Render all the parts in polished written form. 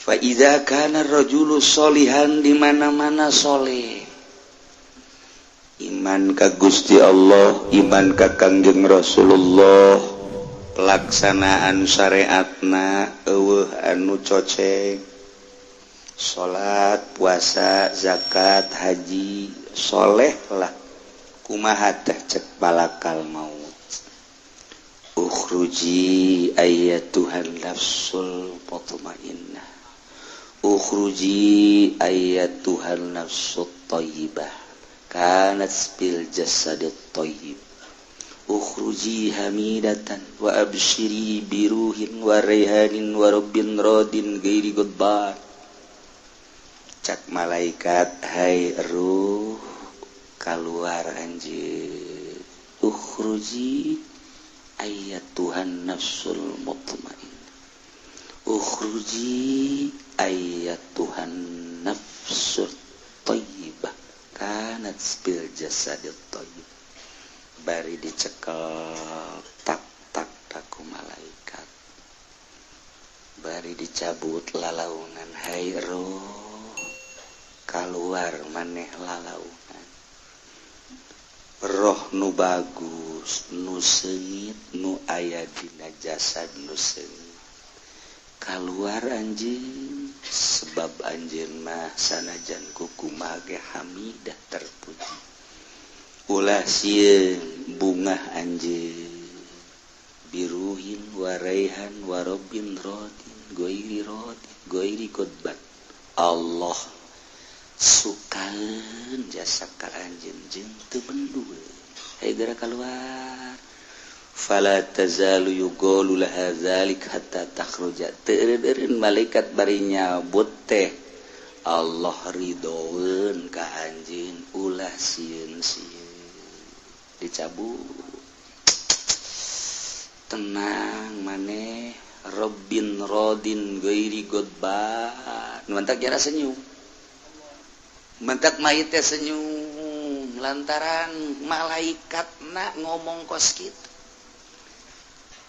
Fa idza kana rajulu sholihan, di mana-mana soleh, iman ka Gusti Allah, iman ka Kangjeng Rasulullah, pelaksanaan syariatna euweuh anu coceng, salat, puasa, zakat, haji, soleh lah. Kumaha teh cek malakal maut? Ukhruji ayyatuhan nafsul mutmainnah, ukhruji ayyatuhan nafsut thayyibah kanat bil jasadit thayyib, ukhruji hamidatan wa absyiri biruhin wa raihanin wa rabbin radin ghairi ghadban. Cak malaikat, hai ruh, keluar anjir. Ukhruji ayyatuhan nafsul mutmain, ukhruji ayyatuhan nafsul thayyibah kanat bil jasadit thayyib. Bari dicekel tak tak taku malaikat, bari dicabut lalaunan. Hai roh, keluar maneh lalaunan roh nu bagus, nu seungit, nu aya dina jasad nu seungit, keluar anjing, sebab anjeun mah sanajan kukumaha ge hamidah, terpuji. Ulah sieun, bungah anjeun, biruhin waraihan warobin rodin ghairi rodin ghairi ghadban. Allah sukaeun jasa ka anjeun jeung teu bendu. Hayu geura keluar. Fala tazalu yuqalu laha dzalik hatta takhruja. Teu eureun malaikat bari nyabut teh, Allah ridhoeun ka anjeun, ulah sieun-sieun. Dicabut, tenang maneh, Robbin rodin ghairi ghadban. Mantak jara senyum, mantak mayit teh senyum lantaran malaikat nak ngomong kos kitu,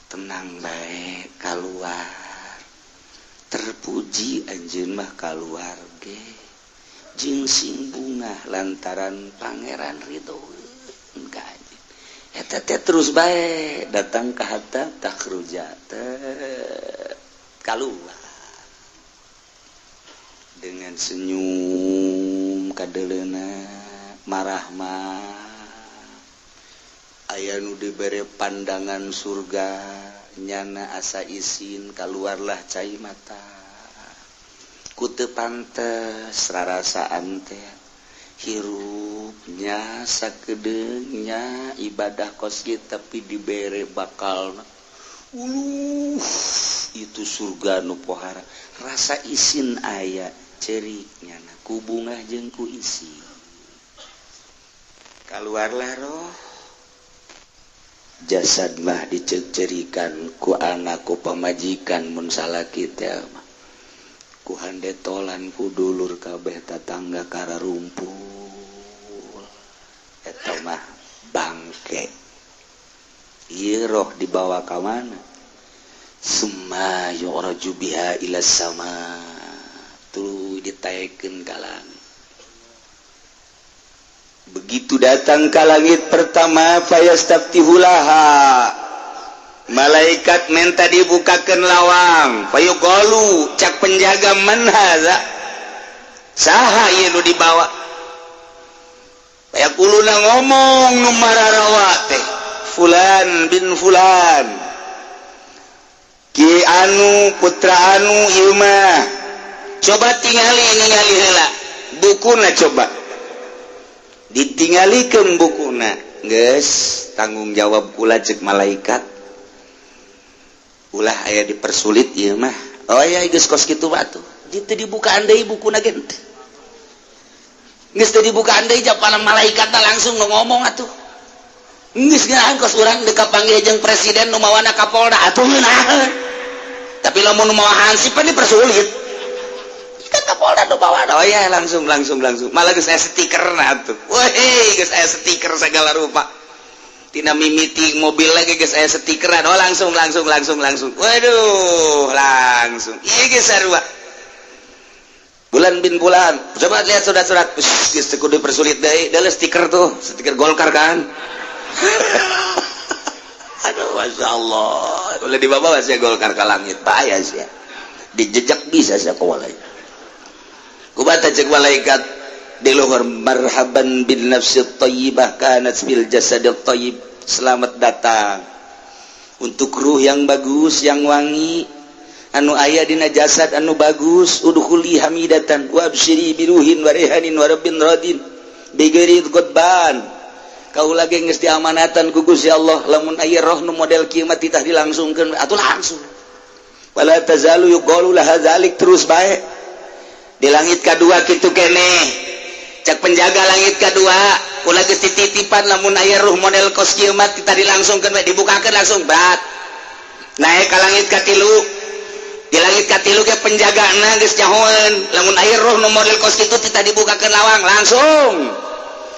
tenang bae, keluar, terpuji anjeun mah, keluar ge jeung sing bungah lantaran Pangeran ridho ka anjeun. Eta teh terus bae datang ka hatta takhruja teh, keluar dengan senyum kadeleuna marahmah. Aya nu dibere pandangan surga, nyana asa isin, keluarlah cai mata ku teu pantes rarasaan teh hirupnya sakedeungnya ibadah kos kieu, tapi dibere bakal uluh itu surga nu pohara. Rasa isin aya, cerik nyana ku bungah jeung ku isin, keluarlah roh. Jasad mah dicerikan ku anak, ku pamajikan, mun salaki teh mah ku handetolan, ku dulur kabeh, tatangga kararumpul. Eta mah bangke. Ieu roh dibawa ka mana? Summa yu'raju biha ila sama, tuluy ditaekeun ka langit. Begitu datang ke langit pertama, fayastaftihu laha, malaikat minta dibukakan lawang. Fayuqalu, cak penjaga, man hadza, saha ieu nu dibawa? Fayaquluna, ngomong nu mararawa teh, fulan bin fulan, ki anu putra anu ieu mah. Coba tingali, ningali heula bukuna. Coba ditinggalikeun bukuna. Geus tanggung jawab kula, cek malaikat, ulah aya dipersulit ieu mah. Oh ya, geus kos kitu batu teu dibukaan deui bukuna ge, geus teu dibukaan deui. Japana malaikat langsung nu ngomong atuh, geus ngeunaheun kos urang deuk kapanggih jeung presiden, nu mawana Kapolda atuh ngeunaheun. Tapi lamun nu mawa hansip pan dipersulit kan. Kapolda nu mawana, oh ya, langsung langsung langsung, malah geus aya stiker atuh. Weh, geus aya stiker segala rupa, tina mimiti mobil lagi geus aya stikeran. Oh, langsung langsung langsung langsung, waduh, langsung ieu geus sarua. Bulan bin bulan, coba lihat surat-surat. Geus teu kudu dipersulit deui, deuleu stiker tuh, stiker Golkar kan. Aduh, masya Allah, boleh dibawa sih Golkar ke langit, bahaya sih. Dijejak bisa sih kawalai. Kubata cek malaikat di luhur, marhaban bin nafsi thayyibah kanat fil jasadit thayyib. Selamat datang untuk ruh yang bagus, yang wangi, anu aya dina jasad anu bagus. Udkhuli hamidatan wa absyiri biruhin wa rehanin wa rabbin radin bighairi ghadban. Kau lagi geus diamanatan ku Gusti Allah, lamun aya roh nu model kieu mah titah dilangsungkeun atuh langsung. Wala tazalu yuqalu laha dzalik, terus bae di langit kadua kitu keneh. Cek penjaga langit kadua, kula geus dititipan, lamun aya ruh model kos kieu mah titah dilangsungkeun we, dibukakeun langsung berat. Naik ka langit katilu, di langit katilu ge penjagana geus nyahoeun, lamun aya roh nu model kos kitu titah dibukakeun lawang langsung.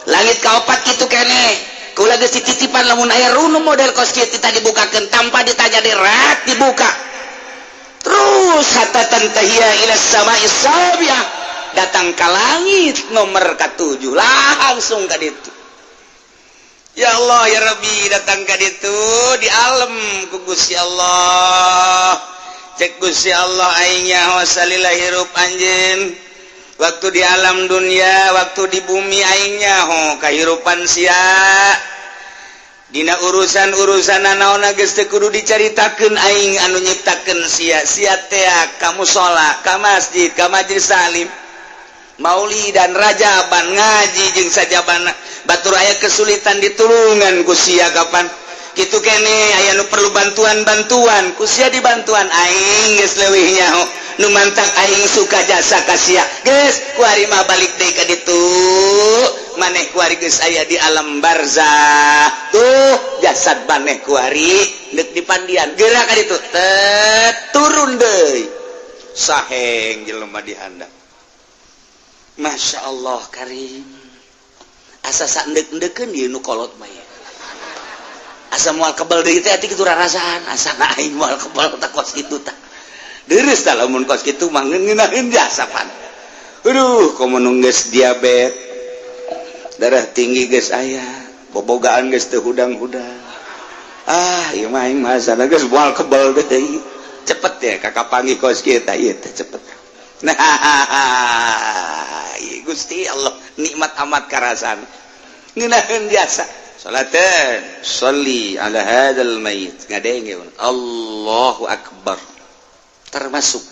Langit kaopat kitu keneh, kula geus dititipan, lamun aya ruh nu model kos kieu titah dibukakeun, tanpa ditanya derat dibuka terus hatta tantahiya ila samai sabiah, datang ke langit nomor ketujuh langsung ka ditu. Ya Allah ya Rabbi, datang ka ditu di alam ku Gusti Allah. Cek Gusti Allah, aing nyaho salila hirup anjeun waktu di alam dunia, waktu di bumi, aing nyaho kahirupan sia dina urusan-urusan naon geus teu kudu dicaritakeun, aing anu nyiptakeun sia. Sia tea ka musala, ka masjid, ka majelis salim, maulid dan rajaban, ngaji jeung sajabana. Batur aya kesulitan ditulungan ku sia. Kapan kitu kene aya nu perlu bantuan-bantuan, ku sia dibantuan. Aing geus leuwih nyaho, nu mantak aing suka jasa ka sia. Geus kuari mah balik deui ka ditu. Maneh kuari geus aya di alam barzah, tuh jasad maneh kuari deuk dipandian, geura ka ditu. Tet, turun deui, saheng jelema di handap. Masya Allah karim, asa saendek-endekeun ieu nu kolot mah ieu. Asa moal kebal deui teh ati kitu rarasaan, asa na aing moal kebal tah kos kitu tah. Deureuh tah lamun kos kitu mah ngeunaheun jasa pan. Aduh, komo nu geus diabet, darah tinggi geus aya, bobogaan geus teu hudang-hudang. Ah, ieu mah aing mah asana geus moal kebal deui. Cepet ya kakak panggih kos kieu tah ieu teh cepet. Nah, Gusti Allah nikmat amat karasan. Ngeunaheun jasa. Salatan, sholli ala hadzal mayit. Ngadenge Allahu akbar. Termasuk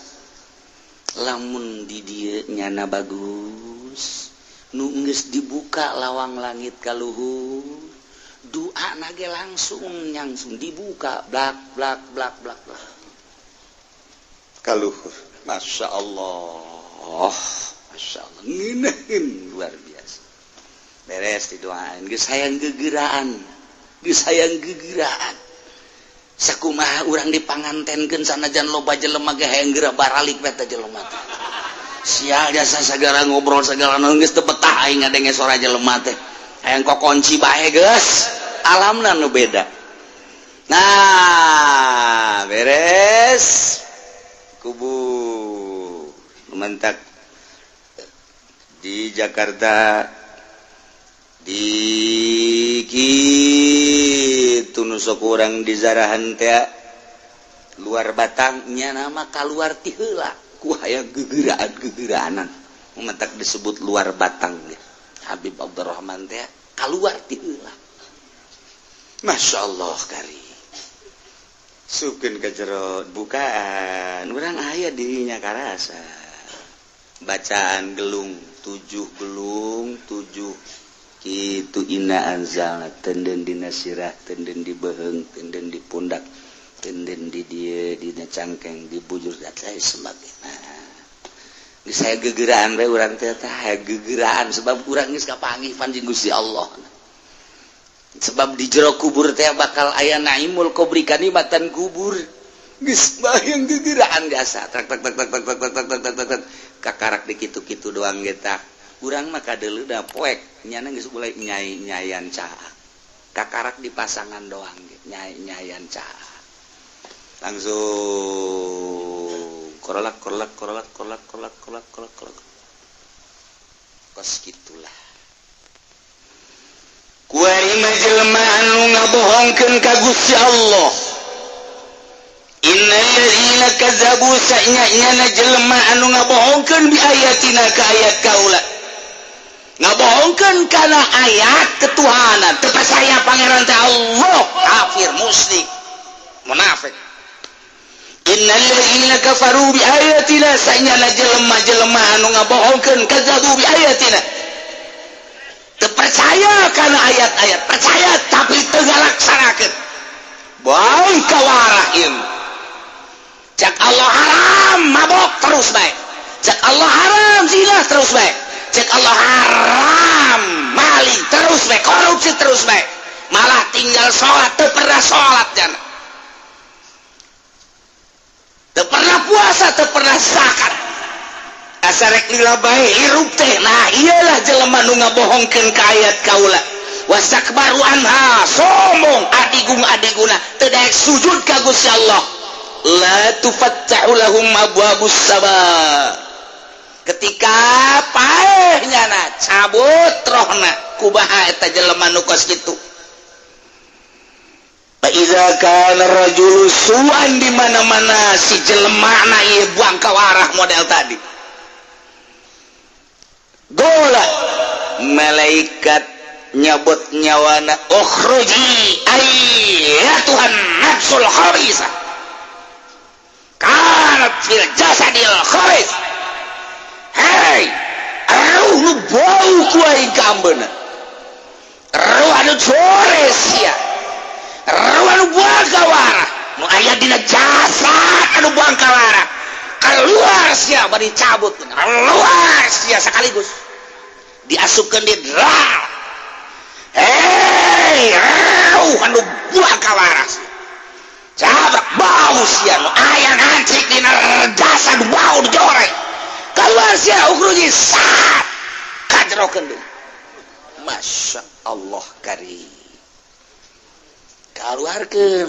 lamun di dieu nyana bagus, nu geus dibuka lawang langit ka luhur, doa nage langsung langsung dibuka blak blak blak blak blak ka luhur. Masya Allah, Masya Allah, ngeunaheun luar biasa. Beres didoain geus hayang gegeraan, geus hayang gegeraan. Sakumaha urang dipangantenkeun, sanajan loba jelema ge hayang geura baralik we teh jelema teh. Sial jasa sagala ngobrol segala naon geus teu betah aing ngadenge sora jelema teh. Hayang kokonci bae geus. Alamna nu beda. Nah, beres kubur mentak di Jakarta di kitu nu sok urang di zarahan teh luar batangnya nama keluar ti heula ku hayang gegeraan gegeraanan, mentak disebut luar batang ge. Habib Abdurrahman teh keluar ti heula. Masya Allah kari sukeun ka jero bukaan urang aya dirinya karasa bacaan gelung tujuh, gelung tujuh kitu, inna anzalna, tenden dina sirah, tenden di beheng, tenden di pundak, tenden di dieu, dina cangkeng, di bujur dan lain sebagainya. Geus saya gegeraan bae urang teh, tah gegeraan sebab urang geus kapanggih panjing Gusti Allah. Sebab di jero kubur teh bakal aya naimul kubri, kanikmatan kubur. Geus bayang gegeraan biasa tak tak tak tak tak tak tak tak tak tak tak kakarak di kitu-kitu doang ge tah. Urang mah kadeuleu da poek nyana geus mulai nyai-nyayan caak, kakarak di pasangan doang ge nyai-nyayan caak langsung. Korolak korolak korolak korolak korolak korolak korolak korolak. Kos gitulah. Kuari mah jelema anu ngabohongkeun ka Gusti Allah. Innalladzina kazzabu, sanya jelema anu ngabohongkeun, bi ayatina, ka ayat kaula, ngabohongkeun kana ayat ketuhanan, teu percaya Pangeran teh Allah, kafir, musyrik, munafik. Innalladzina kafaru bi ayatina, sanyana jelema-jelema anu ngabohongkeun, kazzabu bi ayatina, teu percaya kana ayat-ayat, percaya tapi teu ngalaksanakeun. Baik kawarah ieu. Cek Allah haram mabok, terus baik. Cek Allah haram zina, terus baik. Cek Allah haram maling, terus baik. Korupsi, terus baik. Malah tinggal sholat, teu pernah sholat jana, teu pernah puasa, teu pernah zakat, asa rek lila bae hirup teh. Nah, iyalah jelema nu ngabohongkeun ka ayat kaula. Wastakbaru anha, sombong, adigung adiguna, teu daek sujud ka Gusti Allah. La tufattahu lahum abwabus sama. Ketika paehnya na cabut rohna, kubaha eta jelema nu kos kitu? Fa iza kana rajulu su'an, di mana-mana si jelema na ieu buang kawarah model tadi. Gola malaikat nyabut nyawana, ukhruji ayyatuhan nafsul khabisa kanat fil jasadil khabis. Hei, ruh nu bau ku aing kaambeuna, ruh anu jores sia, ruh anu buang kawara nu aya dina jasad anu buang kawara, keluar sia. Bari cabut, keluar sia sekaligus diasupkeun di dral. Hei, ruh anu buang kawara sia, cabrak bau sia, nu aya ngancik dina jasad bau jorek, keluar sia, ukhruji sat kajerokeun deui. Masya Allah kari keluarkeun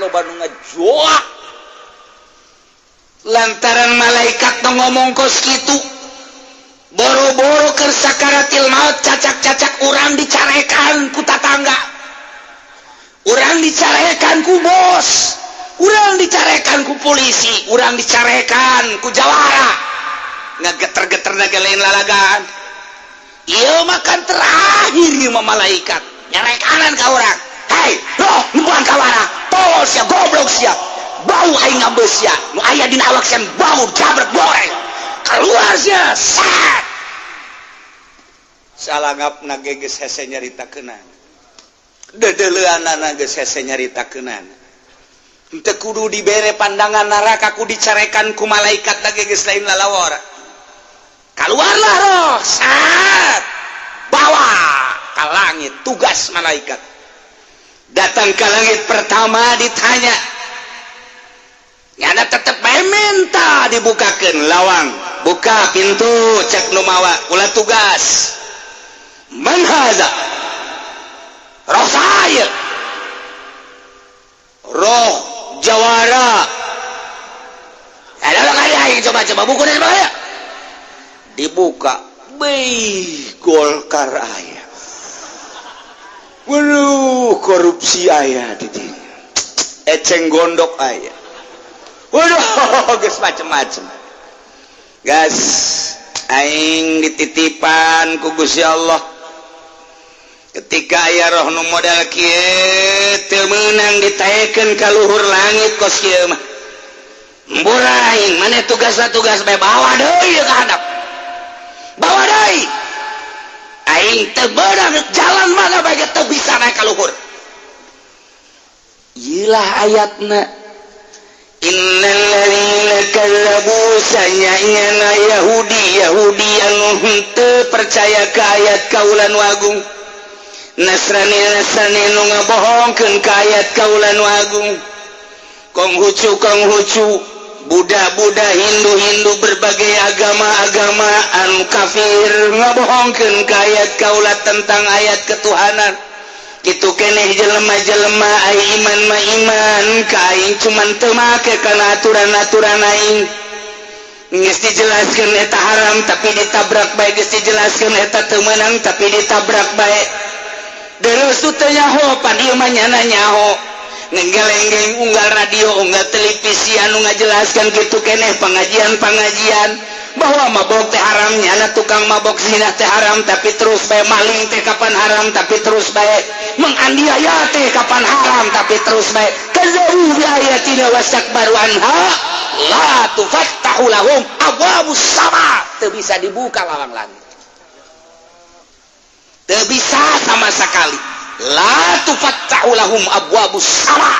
loba nu ngajoak lantaran malaikat nu ngomong kos kitu. Boro-boro keur sakaratil maut, cacak-cacak urang dicarekan ku tatangga, urang dicarekan ku bos, urang dicarekan ku polisi, urang dicarekan ku jawara, ngageter-geter naga lain lalagan. Iya, makan terakhir ieu mah malaikat nyarekanan ka urang, "Hei roh nu buang kawara, tolol sia, goblok sia, bau aing ngambeu sia, nu aya dina awak sia bau, jabret goreng, keluar sia." Sat salangap nage geus hese nyaritakeunana, dedeleuanana geus hese nyaritakeunana. Henteu kudu dibere pandangan neraka, ku dicarekan ku malaikat lagi geus lain lalawara. Keluarlah roh, sat bawa ke langit. Tugas malaikat datang ke langit pertama, ditanya, nyana tetep bae minta dibukakan lawang. "Buka pintu," cek nu mawa, "ulah tugas." "Man haza?" "Roh saya." "Roh jawara ada kaya, coba coba buku dari mana." Dibuka. Beh, Golkar aya. Waduh, korupsi aya di dinya. Eceng gondok aya. Waduh, geus macem-macem. "Gas, aing dititipan ku Gusti Allah. Ketika aya roh nu modal kieu teu meunang ditaekeun ka luhur langit kos kieu mah. Embur aing, maneh tugasna tugas bae, bawa deui ka handap. Bawa deui. Aing teu beunang, jalan mana bae teu bisa naik ka luhur." Iyalah ayatna. Innalladzina kazzabu, sanyana Yahudi Yahudi anu henteu percaya ka ayat kaula nu agung, Nasrani Nasrani nu ngabohongkeun ka ayat kaula nu agung, Konghucu Konghucu, Buddha Buddha, Hindu Hindu, berbagai agama-agama anu kafir ngabohongkeun ka ayat kaula tentang ayat ketuhanan. Kitu keneh jelema-jelema ai iman mah iman ka aing, cuman teu make kana aturan-aturan aing. Geus dijelaskeun eta haram, tapi ditabrak bae. Geus dijelaskeun eta teu meunang, tapi ditabrak bae. Terus teu nyaho, pan ieu mah nyana nyaho. Ngegeleng-geleng unggal radio, unggal televisi anu ngajelaskan gitu keneh, pengajian-pengajian bahwa mabok teh haram, nyana tukang mabok. Zina teh haram, tapi terus bae. Maling teh kapan haram, tapi terus bae. Menganiaya teh kapan haram, tapi terus bae. Kazzabu bi ayatina wastakbaru anha, la tufattahu lahum abwabus sama, teu bisa dibuka lawang langit, teu bisa sama sekali. La tufattahu lahum abwabus sama.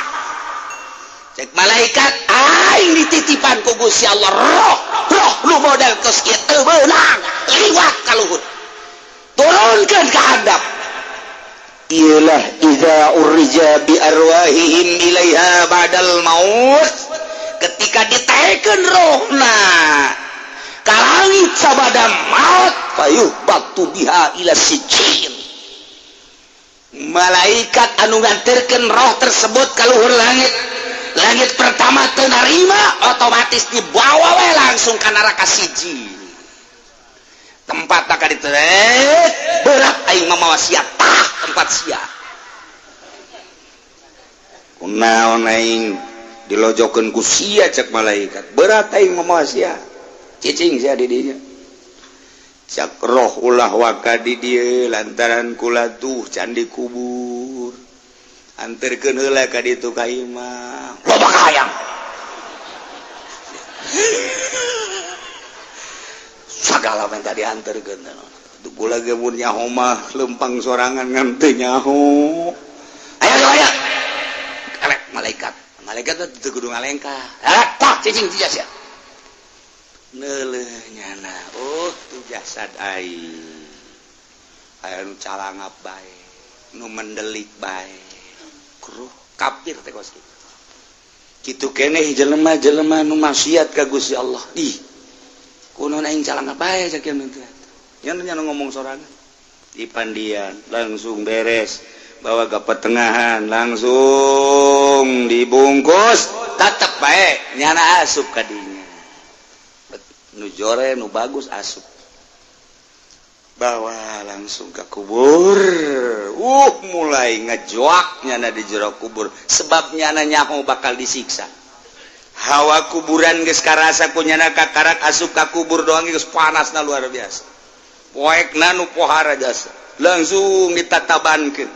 Cek malaikat, aing dititipan ku Gusti Allah roh roh lu model kos kieu teu meunang liwat ka luhur, turunkeun ka handap. Iyalah, idza urija bi arwahihim ilaiha ba'dal maut, ketika ditaekeun rohna ka langit sabada maut, fayuhbatu biha ila sijjin. Malaikat anu nganterkeun roh tersebut ka luhur langit, langit pertama teu narima, otomatis dibawa we langsung ka neraka Sijjin. Tempat tak ditu berat, aing mamawa sia, tah tempat sia. Kunaon aing dilojokeun ku sia? Cek malaikat, berat aing mamawa sia, cicing sia di dinya. Cak roh, ulah waka di dieu lantaran kula tuh can dikubur, anterkeun heula ka ditu ka imah, loba kahayang sagala minta dianterkeun. Tuh kula ge mun nyaho mah lempang sorangan, ngan teu nyaho. Ayo ayo, elek malaikat, malaikat teh kudu ngalengkah. Eh, tah cicing sia sia. Neuleuh nyana, oh tuh jasad aing, aya nu calangap bae, nu mendelik bae, kruh kafir teh kos kitu. Kitu keneh jelema-jelema nu maksiat ka Gusti Allah. Ih, kunaon aing calangap bae? Cek kieu teh nya nya ngomong sorangan di pandian, langsung beres bawa ke pertengahan, langsung dibungkus, tetep bae nyana asup kadinya. Nu jore, nu bagus asup, bawa langsung ke kubur. Mulai ngejoak nyana di jero kubur, sebab nyana nyaho bakal disiksa. Hawa kuburan geus karasa ku nyana, kakarak asup ka kubur doang geus panasna luar biasa. Poekna nu pohara jasa, langsung ditatabankeun,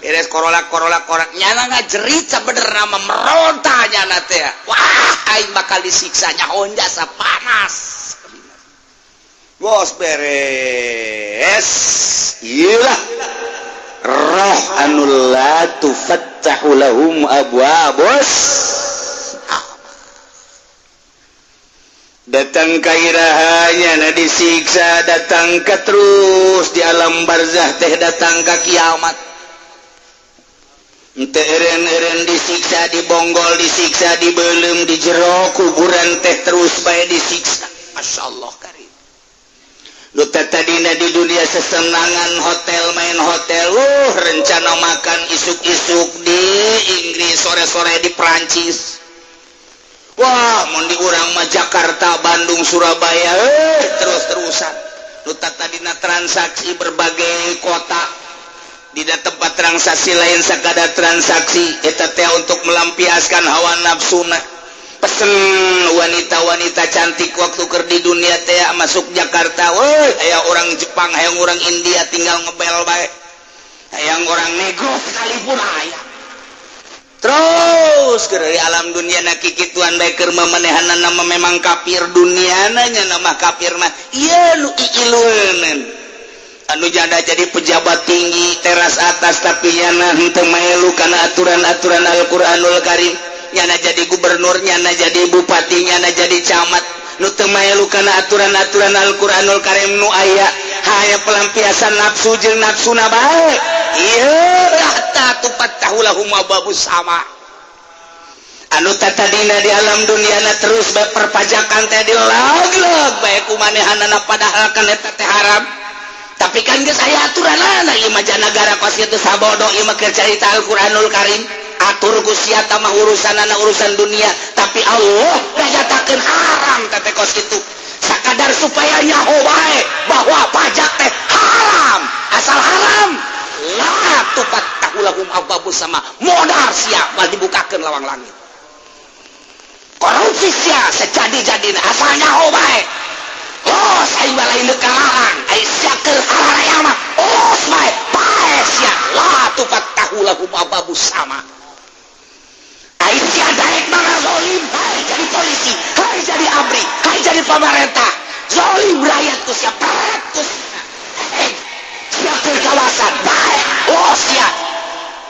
beres korolak korolak korak, nyana ngajerit sabenerna nama meronta nyana teh, wah, aing bakal disiksa, nyaho jasa panas. Bos, beres. Iyalah roh anu la tufattahu lahum abwabus. Datang kairahanya na disiksa, datang ke terus di alam barzah teh, datang ke kiamat. Ente eren-eren disiksa, dibonggol, disiksa, dibelum di jero kuburan teh, terus bae disiksa. Masya Allah karim. Lu tadina di dunia sesenangan, hotel, main hotel, rencana makan isuk-isuk di Inggris, sore-sore di Prancis. Wah, mau di urang mah Jakarta, Bandung, Surabaya, terus-terusan. Lu tadina transaksi berbagai kota, tidak tempat transaksi lain sekadar transaksi eta teh untuk melampiaskan hawa nafsuna. Pesen wanita-wanita cantik waktu keur di dunia teh, masuk Jakarta woi, aya orang Jepang, hayang orang India, tinggal ngebel bae, hayang orang nego sekalipun aya. Terus ke dari alam dunia na kikituan bae keur memenehanna nama memang kafir dunia nanya nama kafir mah ieu nu iilueun, anu janda jadi pejabat tinggi teras atas, tapi nyana henteu melu kana aturan-aturan Al-Qur'anul Karim. Nyana jadi gubernur, nyana jadi bupati, nyana jadi camat, nu teu melu kana aturan-aturan Al-Qur'anul Karim, nu aya hanya pelampiasan nafsu jeung nafsuna bae. Ieu hatta tufattahu lahum abwabus sama. Anu tadina di alam dunia na terus bae perpajakan teh dilag-lag bae ku manehanana, padahal kan eta teh haram. Tapi kan geus aya aturanana, ieu mah negara kos kitu sabodo. Ieu mah keur carita Al-Qur'anul Karim. Atur ku sia mah urusanana urusan dunia, tapi Allah nganyatakeun haram teh kos kitu, sakadar supaya nyaho bae bahwa pajak teh haram. Asal haram, la tufattahu lahum abwabus sama, modar sia, mal dibukakeun lawang langit. Korupsi sia sejadi-jadi, asal nyaho bae. Los, aing mah lain deuk kalarang, ai sia keur hararaya mah los bae, bae sia, la tufattahu lahum abwabus sama. Ai sia daek mah ngazolim, hai jadi polisi, hai jadi ABRI, hai jadi pemerintah, zolim rakyat ku sia, peret ku sia. Sia keur kawasan bae, los sia.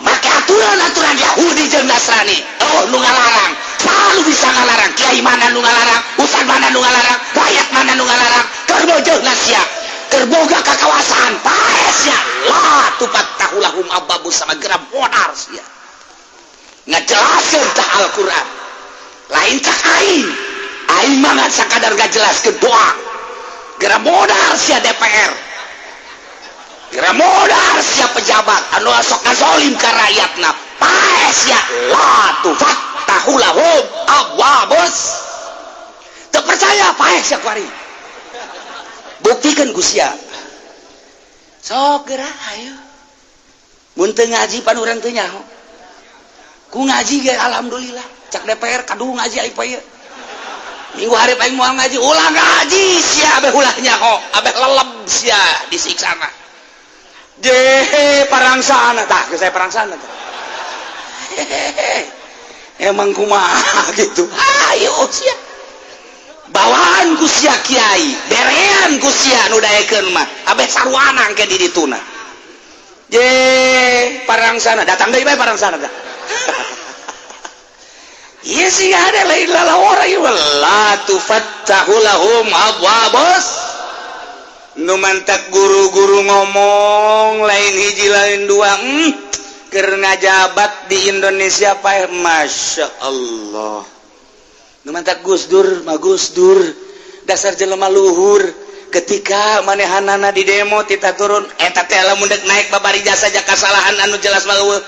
Make aturan-aturan Yahudi jeung Nasrani. Oh, nu ngalarang selalu bisa ngalarang. Kiai mana nu ngalarang, ustad mana nu ngalarang, rakyat mana nu ngalarang, keur bojohna sia, keur boga kakawasan, pae sia, la tufattahu lahum abwabus sama, geura modar sia. Ngajelaskeun tah Al-Qur'an. Lain cak aing. Aing mah ngan sakadar ngajelaskeun doang. Geura modar sia DPR. Geura modar sia pejabat anu sok ngazolim ka rakyatna. Pae sia, la tufattahu lahum abwabus. Teu percaya, pae sia kuari. Buktikan ku sia. Sok geura ayo. Mun teu ngaji pan urang teu nyaho. Ku ngaji ge alhamdulillah. Cak DPR kadu ngaji ai poe. Minggu hari aing moal ngaji, ulah ngaji sia, abeh ulah nyaho, abeh leleb sia disiksana. Je parangsana tah, ke saya parangsana tah. Emang kumaha gitu. Ayo sia. Bawaan ku sia kiai, berean ku sia nu daekeun mah, abeh sarwana engke di dituna. Je parangsana datang deui bae parangsana tah. Iya sih, ada lain lalawara ieu, la tufattahu lahum abwabus. Nu mantak guru-guru ngomong lain hiji lain dua, keur ngajabat di Indonesia paeh, Masya Allah. Nu mantak Gus Dur mah, Gus Dur dasar jelema luhur. Ketika manehanana di demo tita turun eta teh, lamun dek naik babari jasa kasalahan anu jelas mah eueuh.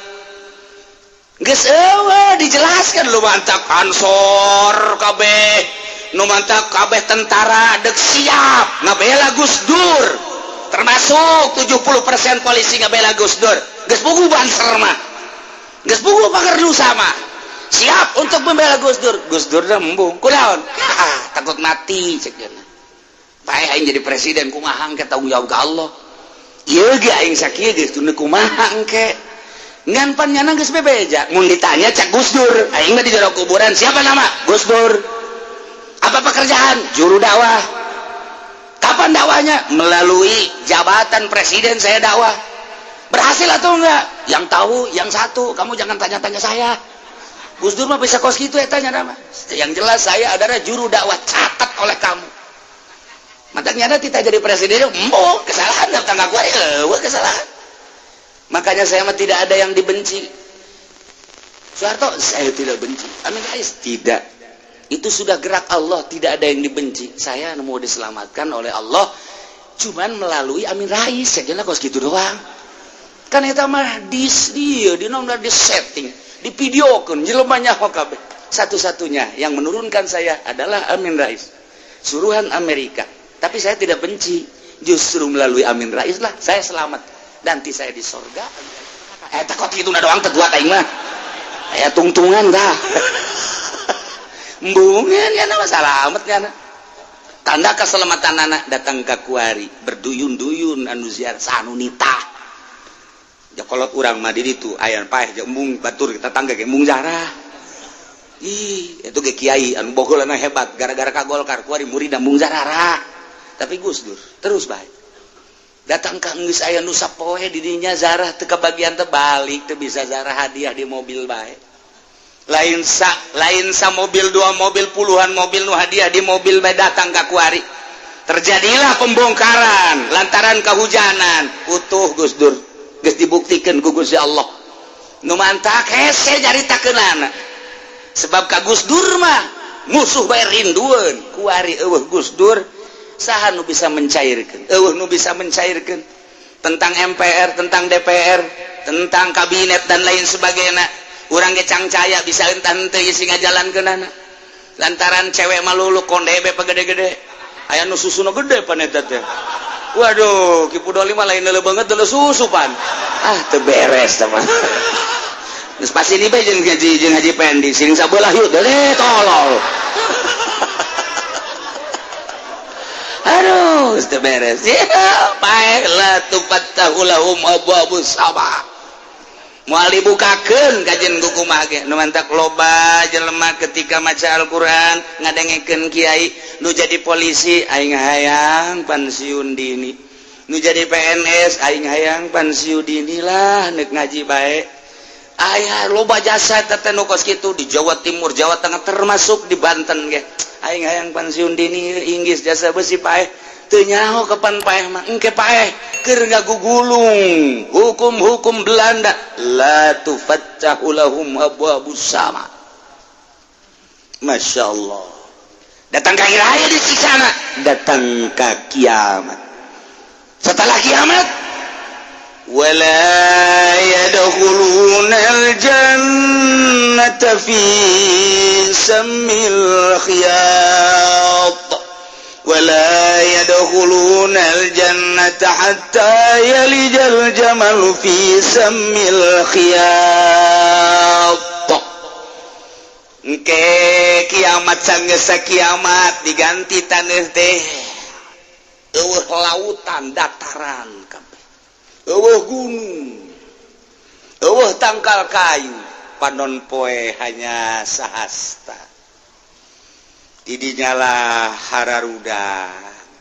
Geus eueuh dijelaskan. Lu mantak Ansor kabeh, nu mantak kabeh tentara dek siap ngabela Gus Dur, termasuk 70% polisi ngabela Gus Dur. Geus puguh Banser mah, geus puguh pagar sama siap untuk membela Gus Dur. Gus Dur dah embung kunaon? Ah, takut mati cek cenah. Paeh aing jadi presiden kumaha engke, tanggung jawab ka Allah. Ieu ge aing sakieu geus teu kumaha engke. Ngan pan nyana geus bebeja. Mun ditanya cak Gus Dur, aing mah di jero kuburan, siapa nama? Gus Dur. Apa pekerjaan? Juru dakwah. Kapan dakwahnya? Melalui jabatan presiden saya dakwah. Berhasil atau enggak? Yang tahu yang satu, kamu jangan tanya-tanya saya. Gus Dur mah bisa kos gitu ya tanya nama. Yang jelas saya adalah juru dakwah, catat oleh kamu. Makanya kita jadi presiden, embung kesalahan datang aku, kesalahan. Makanya saya mah tidak ada yang dibenci. Soeharto saya tidak benci. Amin Rais tidak. Itu sudah gerak Allah, tidak ada yang dibenci. Saya mau diselamatkan oleh Allah cuman melalui Amin Rais, saya kira kos gitu doang. Kan eta mah dis dia di di setting, di videokeun jelema nyaho kabeh. Satu-satunya yang menurunkan saya adalah Amin Rais. Suruhan Amerika. Tapi saya tidak benci. Justru melalui Amin Rais lah saya selamat. Nanti saya di sorga. Eta kok itu doang teu kuat aing mah. Aya tungtungan dah. Embungan ya nama salamet ya. Tanda keselamatan anak datang ke kuari berduyun-duyun anu ziarah sanunita. Ja kolot urang mah di ditu aya paeh jeung embung batur tetangga ge embung zarah. Ih, itu ge kiai anu bogolana hebat gara-gara ka Golkar kuari murid embung zarah. Tapi Gus Dur terus baik. Datang ka geus aya nu sapoe di dinya zarah teu kabagian teh balik teu bisa zarah, hadiah di mobil bae. Lain sa mobil, dua mobil, puluhan mobil nu hadiah di mobil bae datang ka kuari. Terjadilah pembongkaran lantaran kehujanan. Utuh Gus Dur geus dibuktikan ku Gusti Allah. Nu mantak hese nyaritakeunana. Sebab ka Gus Dur mah musuh bae rindueun. Kuari eueuh Gus Dur. Saha nu bisa mencairkan? Euweuh nu bisa mencairkan tentang MPR, tentang DPR, tentang kabinet, dan lain sebagainya. Urang ge cangcaya bisa entah henteu isi ngajalankeunana, lantaran cewek malulu konde be gede-gede, aya nu susuna gede pan eta teh. Waduh, Ki Pudoli mah lain leuleuh banget, leuleuh susu pan. Ah, teu beres teman. Geus pasti ini bae jeung Haji Pendi sing sabelah yuk deh, tolol. Aduh, geus teu beres. Ya, paeh la tufattahu lahum abwabus sama. Moal dibukakeun kajen kumaha ge. Nu mantak loba jelema ketika maca Al-Qur'an, ngadengekeun kiai, nu jadi polisi, "Aing hayang pensiun dini." Nu jadi PNS, "Aing hayang pensiun dini lah, nek ngaji bae." Aya loba jasa teh nu kos kitu di Jawa Timur, Jawa Tengah, termasuk di Banten ge. "Aing hayang pensiun dini, inggis jasa besi paeh." Teu nyaho kapan paeh mah. Engke paeh keur ngagugulung hukum-hukum Belanda. La tufattahu lahum abwabus sama. Masya Allah, datang ka raya disiksa, datang ka kiamat. Setelah kiamat, wala yadkhuluna al-jannata fi sammil khiyat wala yadkhuluna al-jannata hatta yalijal jamalu fi sammil khiyat. Engke kiamat, sanggeus kiamat diganti taneuh teh, euweuh lautan, dataran kabeh, euweuh gunung, euweuh tangkal kayu, panon poe hanya sahasta. Didinyalah hararuda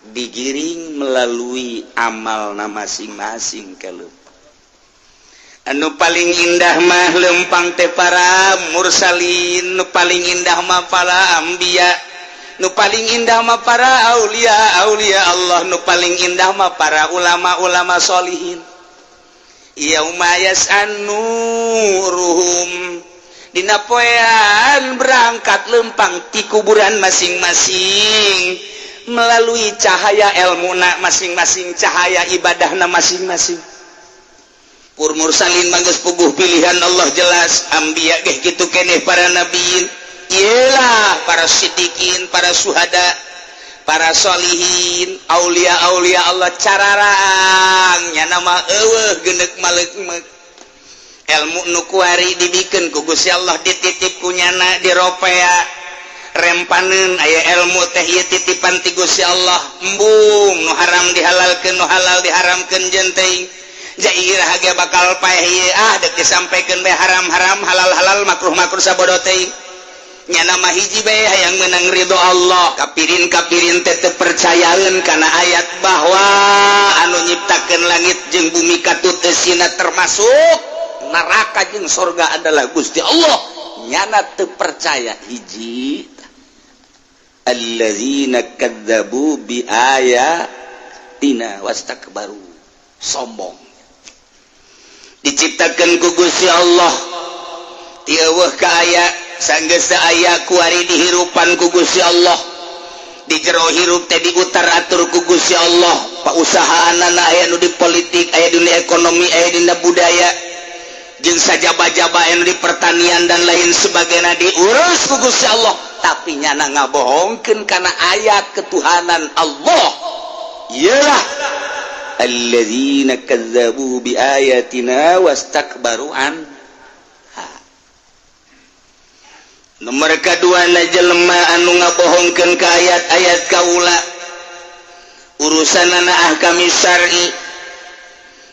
digiring melalui amal na masing-masing. Kalau anu paling indah mah lempang teh para mursalin, nu paling indah mah para anbiya, nu paling indah mah para aulia aulia Allah, nu paling indah mah para ulama-ulama solihin. Yauma yas'anuruhum, dina poean berangkat lempang ti kuburan masing-masing melalui cahaya ilmu na masing-masing, cahaya ibadahna masing-masing. Pur mursalin mah geus puguh pilihan Allah jelas, anbiya geh kitu keneh, para nabiin iyalah, para sidikin, para suhada, para solihin, aulia aulia Allah cararang nya nama euweuh genek malek. Ilmu nu kuari dibikeun ku Gusti Allah, dititip ku nyana, diropea rempaneun aya ilmu teh, ieu titipan ti Gusti Allah. Embung nu haram dihalalkeun, nu halal diharamkeun, jeung teuing jairah ge bakal paeh ieu. Ah, dek disampaikan bae, haram-haram, halal-halal, makruh-makruh, sabodo teuing. Nyana mah hiji bae, hayang menang ridho Allah. Kapirin kapirin teh teu percayaeun kana ayat bahwa anu nyiptakeun langit jeung bumi katut eusina, termasuk neraka jeung sorga, adalah Gusti Allah. Nyana teu percaya. Hiji, allazina kadzabu bi ayatina wastakbaru, sombong. Diciptakan ku Gusti Allah ti euweuh ka aya, sanggeus aya kuari dihirupan ku Gusti Allah. Di jero hirup teh diutar atur ku Gusti Allah. Pausahaan aya nu di politik, aya dunia ekonomi, aya dina budaya, jeung sajaba-jaba anu di pertanian dan lain sebagainya, diurus ku Gusti Allah. Tapi nyana ngabohongkeun kana ayat ketuhanan Allah. Iyalah, alladzina kazzabu bi ayatina wastakbaru an. Nomor kedua na jelema anu ngabohongkeun ka ayat-ayat kaula, urusan anak ahkam syar'i.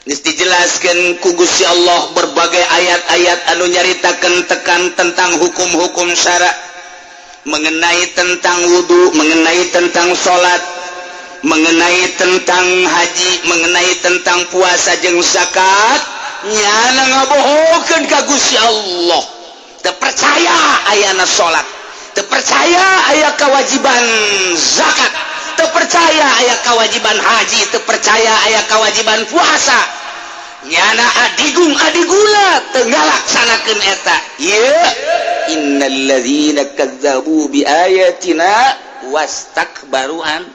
Geus dijelaskeun ku Gusti Allah berbagai ayat-ayat anu nyaritakeun tekan tentang hukum-hukum syara, mengenai tentang wudhu, mengenai tentang salat, mengenai tentang haji, mengenai tentang puasa jeung zakat. Nyana ngabohongkeun ka Gusti Allah, teu percaya ayana salat, teu percaya aya kewajiban zakat, teu percaya aya kewajiban haji, teu percaya aya kewajiban puasa. Nyana adigung adiguna teu ngalaksanakeun eta. Ieu innalladzina kazzabu bi ayatina wastakbaru an.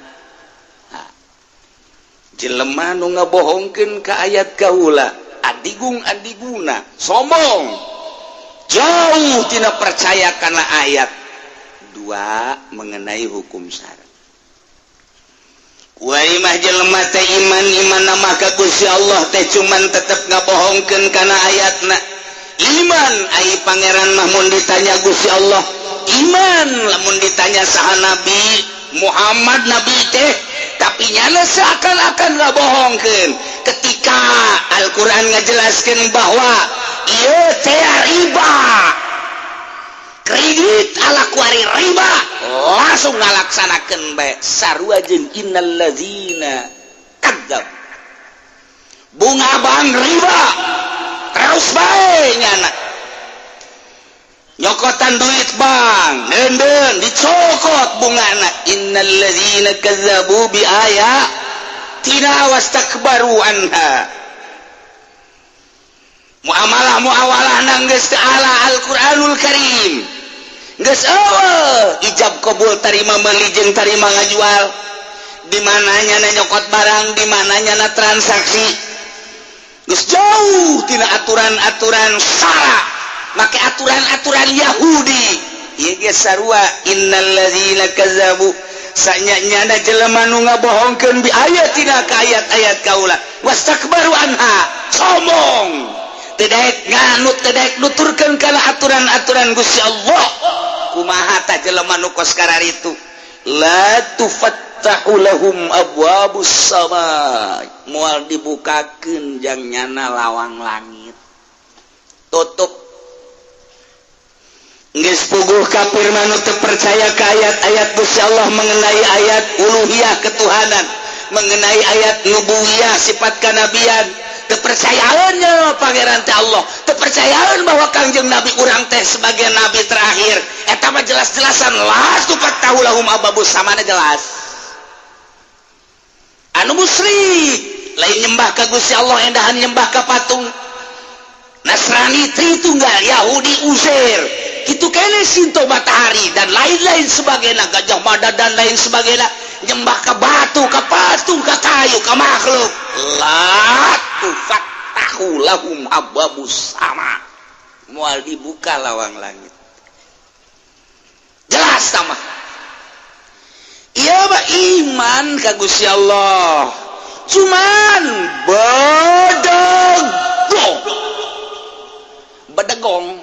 Jelema nu ngabohongkeun ka ayat kaula, adigung adiguna, sombong, jauh tidak percaya karena ayat dua mengenai hukum syara. Kuari mah jelema teh iman iman nama ka Gusti Allah teh, cuman tetep ngabohongkeun kana ayatna. Iman ai pangeran mah mun ditanya Gusti Allah iman, lamun ditanya saha Nabi Muhammad, Nabi teh, tapi nyana seakan-akan ngabohongkeun ketika Al-Quran ngajelaskan bahwa ieu teh riba, kredit ala kuari riba, langsung ngalaksanakeun bae. Sarua jeung innallazina kadzab, bunga bank riba terus bae. Nyana nyokotan duit bank denden dicokot bungana. Innallazina kazzabu bi ayatina wastakbaru anha. Muamalah muawalah nang geus ala Al-Qur'anul Karim, geus eueuh ijab kabul, tarima meuli jeung tarima ngajual. Di mananya na nyokot barang, di mananya na transaksi, geus jauh tina aturan-aturan syara, make aturan-aturan Yahudi. Ieu ge sarua, innallazina kazzabu, sanya-nyana jelema nu ngabohongkeun bi ayatina ka ayat-ayat kaula, wastakbaru anha, sombong, tidak nganut, tidak nuturkeun kana aturan-aturan Gusti Allah. Kumaha tah jelema nu kos kararitu? La tufattahu lahum abwabus sama, moal dibukakeun jang nyana lawang langit, tutup. Geus puguh kafir mah nu teu percaya ka ayat-ayat Gusti Allah mengenai ayat uluhiyah, ketuhanan, mengenai ayat nubuwiyah, sifat kanabian. Kepercayaannya Pangeran teh Allah, kepercayaan bahwa Kangjeng Nabi urang teh sebagai nabi terakhir, eta mah jelas-jelasan la tufattahu lahum abwabus samana, jelas. Anu musyrik lain nyembah ka Gusti Allah, endahan nyembah ka patung. Nasrani Tritunggal, Yahudi Uzair, itu kene Sinto matahari dan lain-lain sebagainya, Gajah Mada dan lain sebagainya, nyembah ke batu, ke patung, ke kayu, ke makhluk. La tufattahu lahum abwabus sama, moal dibuka lawang langit, jelas sama. Iya mah iman ka Gusti Allah, cuman bedegong bedegong.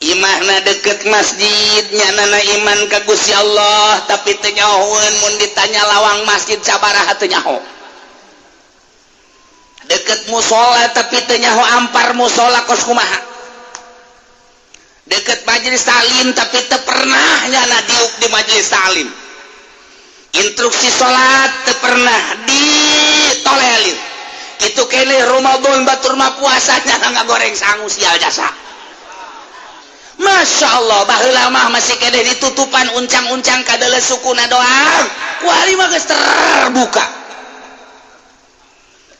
Imahna deket masjid, nyanana iman ka Gusti Allah, tapi teu nyahoeun mun ditanya lawang masjid sabaraha, teu nyaho. Deket musola, tapi teu nyaho ampar musola kos kumaha. Deket majelis taklim, tapi teu pernah nyana diuk di majelis taklim. Instruksi salat teu pernah ditolelin. Itu kene Ramadan batur mah puasanya ngagoreng sangu, sial jasa. Masya Allah, baheula mah masih kene ditutupan uncang-uncang kadele sukuna doang. Kuari mah geus terbuka,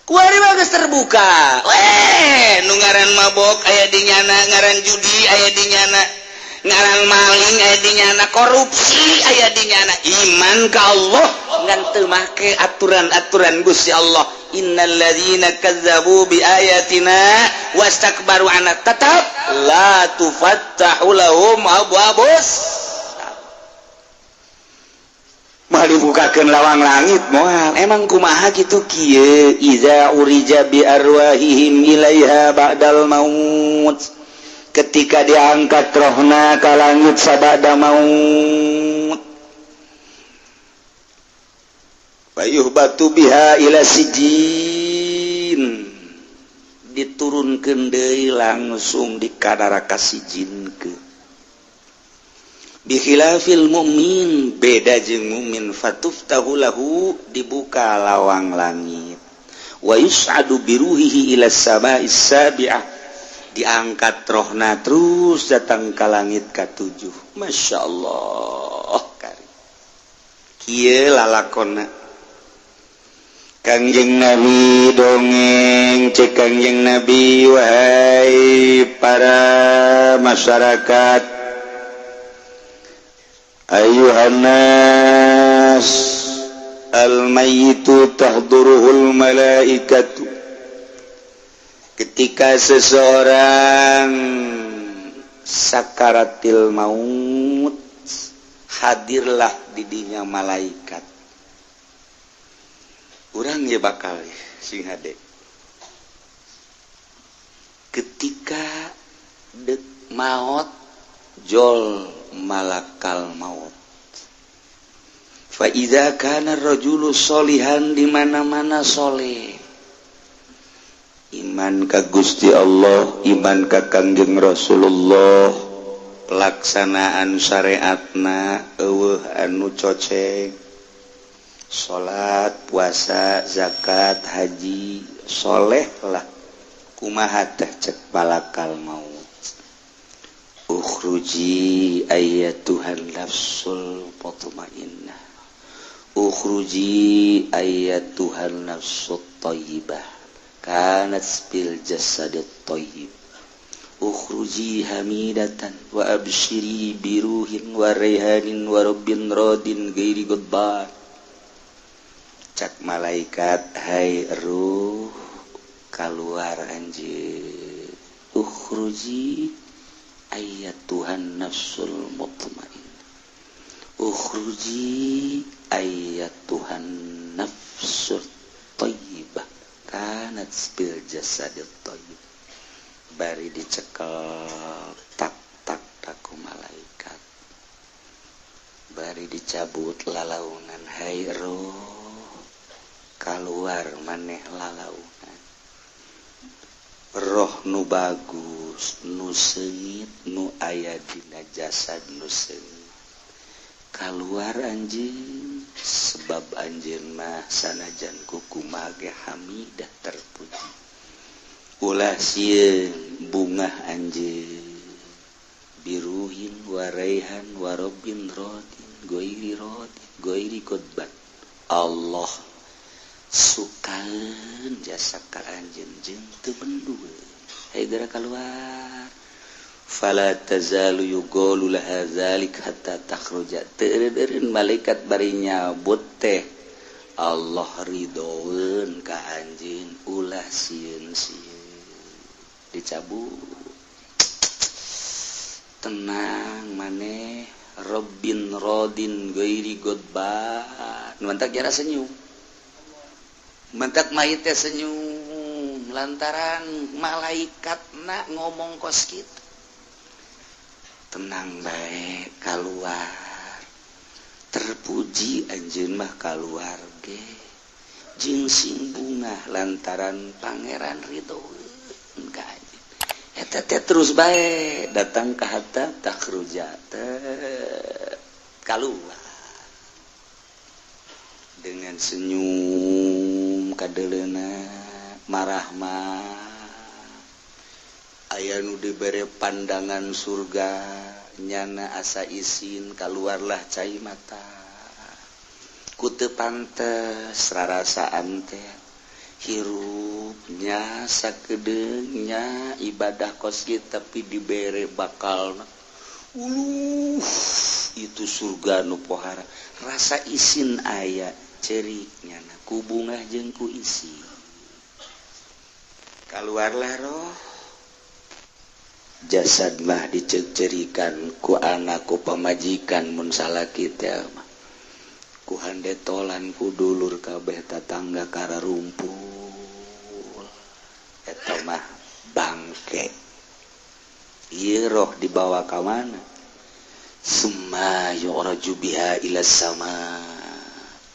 kuari mah geus terbuka. Weh, nu ngaran mabok aya di nyana, ngaran judi aya di nyana, ngaran maling aya di nyana, korupsi aya di nyana. Iman ka Allah ngan teu make aturan-aturan Gusti Allah. Innalladzina kazzabu bi ayatina wastakbaru anha, tetap la tufattahu lahum abwabus. Moal dibukakeun lawang langit, moal. Emang kumaha kitu? Kieu, iza urija bi arwahihim ilaiha ba'dal maut, ketika diangkat rohna ka langit sabada maut, fayuhbatu biha ila sijin, diturunkeun deui langsung di ka sijin. Ke bikhilafil mukmin, beda jeung mukmin, fatuftahu lahu, dibuka lawang langit, wa yus'adu biruhihi ila sama'is sabi'ah, diangkat rohna terus datang ke langit katujuh. Masya Allah, kieu lalakonna. Kangjeng Nabi dongeng, cek Kangjeng Nabi, wahai para masyarakat, ayuhannas. Al mayyitu tahduruhul malaikatu. Ketika seseorang sakaratil maut, hadirlah didinya malaikat. Urang ya bakal sing hade ketika dek maut, jol malakal maut. Fa idza kana rajulu solihan, di mana-mana soleh, iman ka Gusti Allah, iman ka Kangjeng Rasulullah, pelaksanaan syariatna euweuh anu coceng, salat, puasa, zakat, haji, soleh lah. Kumaha teh cek malakal maut? Ukhruji ayyatuhan nafsul mutmainnah, ukhruji ayyatuhan nafsut thayyibah kanat bil jasadit thayyib, ukhruji hamidatan wa abshiri biruhin wa raihanin wa rabbin radin ghairi ghadban. Cak malaikat, hai ruh, keluar anjir. Ukhruji ayyatuhan nafsul mutmainnah, ukhruji ayyatuhan nafsul thayyibah kanat bil jasadit thayyib. Bari dicekel tak tak taku malaikat, bari dicabut lalaunan. Hai roh, keluar maneh lalaunan, roh nu bagus, nu seungit, nu aya dina jasad nu seungit, keluar anjing, sebab anjeun mah sanajan kukumaha ge hamidah, terpuji. Ulah sieun, bungah anjeun, biruhin waraihan warobin rodin goiri rodin goiri kodbat. Allah sukaeun jasa ka anjeun jeung teu bendueun. Hayu geura keluar. Fala tazalu yuqalu laha dzalik hatta takhruja. Teu eureun malaikat bari nyabut teh, Allah ridhoeun ka anjeun, ulah sieun-sieun. Dicabut, tenang maneh, Robbin rodin ghairi ghadban. Mantak jara senyum, mantak mayit teh senyum lantaran malaikat nak ngomong kos kitu, tenang bae, keluar, terpuji anjeun mah, keluar ge jeung sing bungah lantaran Pangeran ridho ka anjeun. Eta teh terus bae datang ke hatta takhruja, teh keluar dengan senyum kadeleuna marahmah. Aya nu dibere pandangan surga, nyana asa isin, keluarlah cai mata ku teu pantes rarasaan teh hirupnya sakedeungnya ibadah kos kieu, tapi dibere bakal uluh itu surga nu pohara. Rasa isin aya, cerik nyana ku bungah jeung ku isi, keluarlah roh. Jasad mah dicerikan ku anak, ku pamajikan mun salaki teh mah, ku handetolan, ku dulur kabeh, tatangga kararumpul. Eta mah bangke. Ieu roh dibawa ka mana? Summa yu'raju biha ila sama,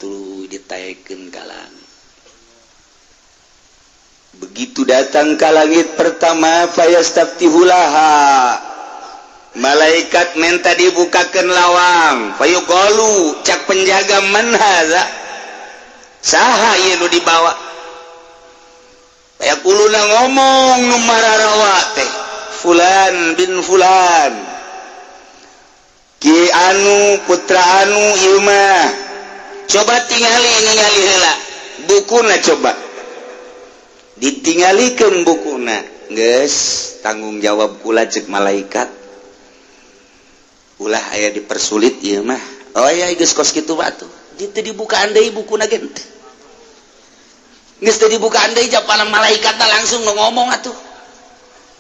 tuluy ditaekeun ka langit. Begitu datang ke langit pertama, fayastaftihu laha, malaikat minta dibukakan lawang. Fayuqalu, cak penjaga, man hadza, saha ieu nu dibawa? Fayaquluna, ngomong nu mararawa teh, fulan bin fulan, ki anu putra anu ieu mah. Coba tingali, ningali heula bukuna, coba ditinggalikeun bukuna. Geus tanggung jawab kula, cek malaikat, ulah aya dipersulit ieu mah. Oh ya, geus kos kitu batu. Teu dibukaan deui bukuna ge henteu. Geus teu dibukaan deui, japana malaikatna langsung nu ngomong atuh.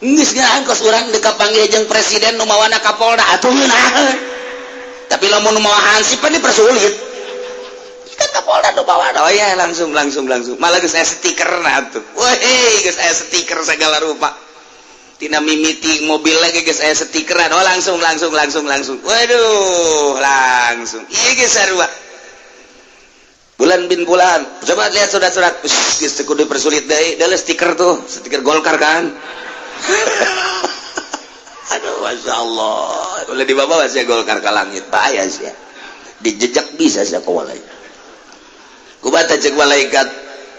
Geus ngeunaheun kos urang deuk kapanggih jeung presiden, nu mawana Kapolda atuh ngeunaheun. Tapi lamun nu mawa hansip pan dipersulit. Kan Kapolda nu bawa, oh ya, langsung langsung langsung. Malah geus aya stikerna atuh. Weh, geus aya stiker segala rupa. Tina mimiti mobil lagi geus aya stikeran. Oh, langsung langsung langsung langsung. Waduh, langsung. Ieu geus sarua. Bulan bin bulan. Coba lihat surat-surat. Geus teu kudu dipersulit deui. Deuleu stiker tuh, stiker Golkar kan. Aduh, Masya Allah. Ulah dibawa sih Golkar ke langit. Bahaya sih ya. Dijejak bisa sih aku walai. Kubata cek malaikat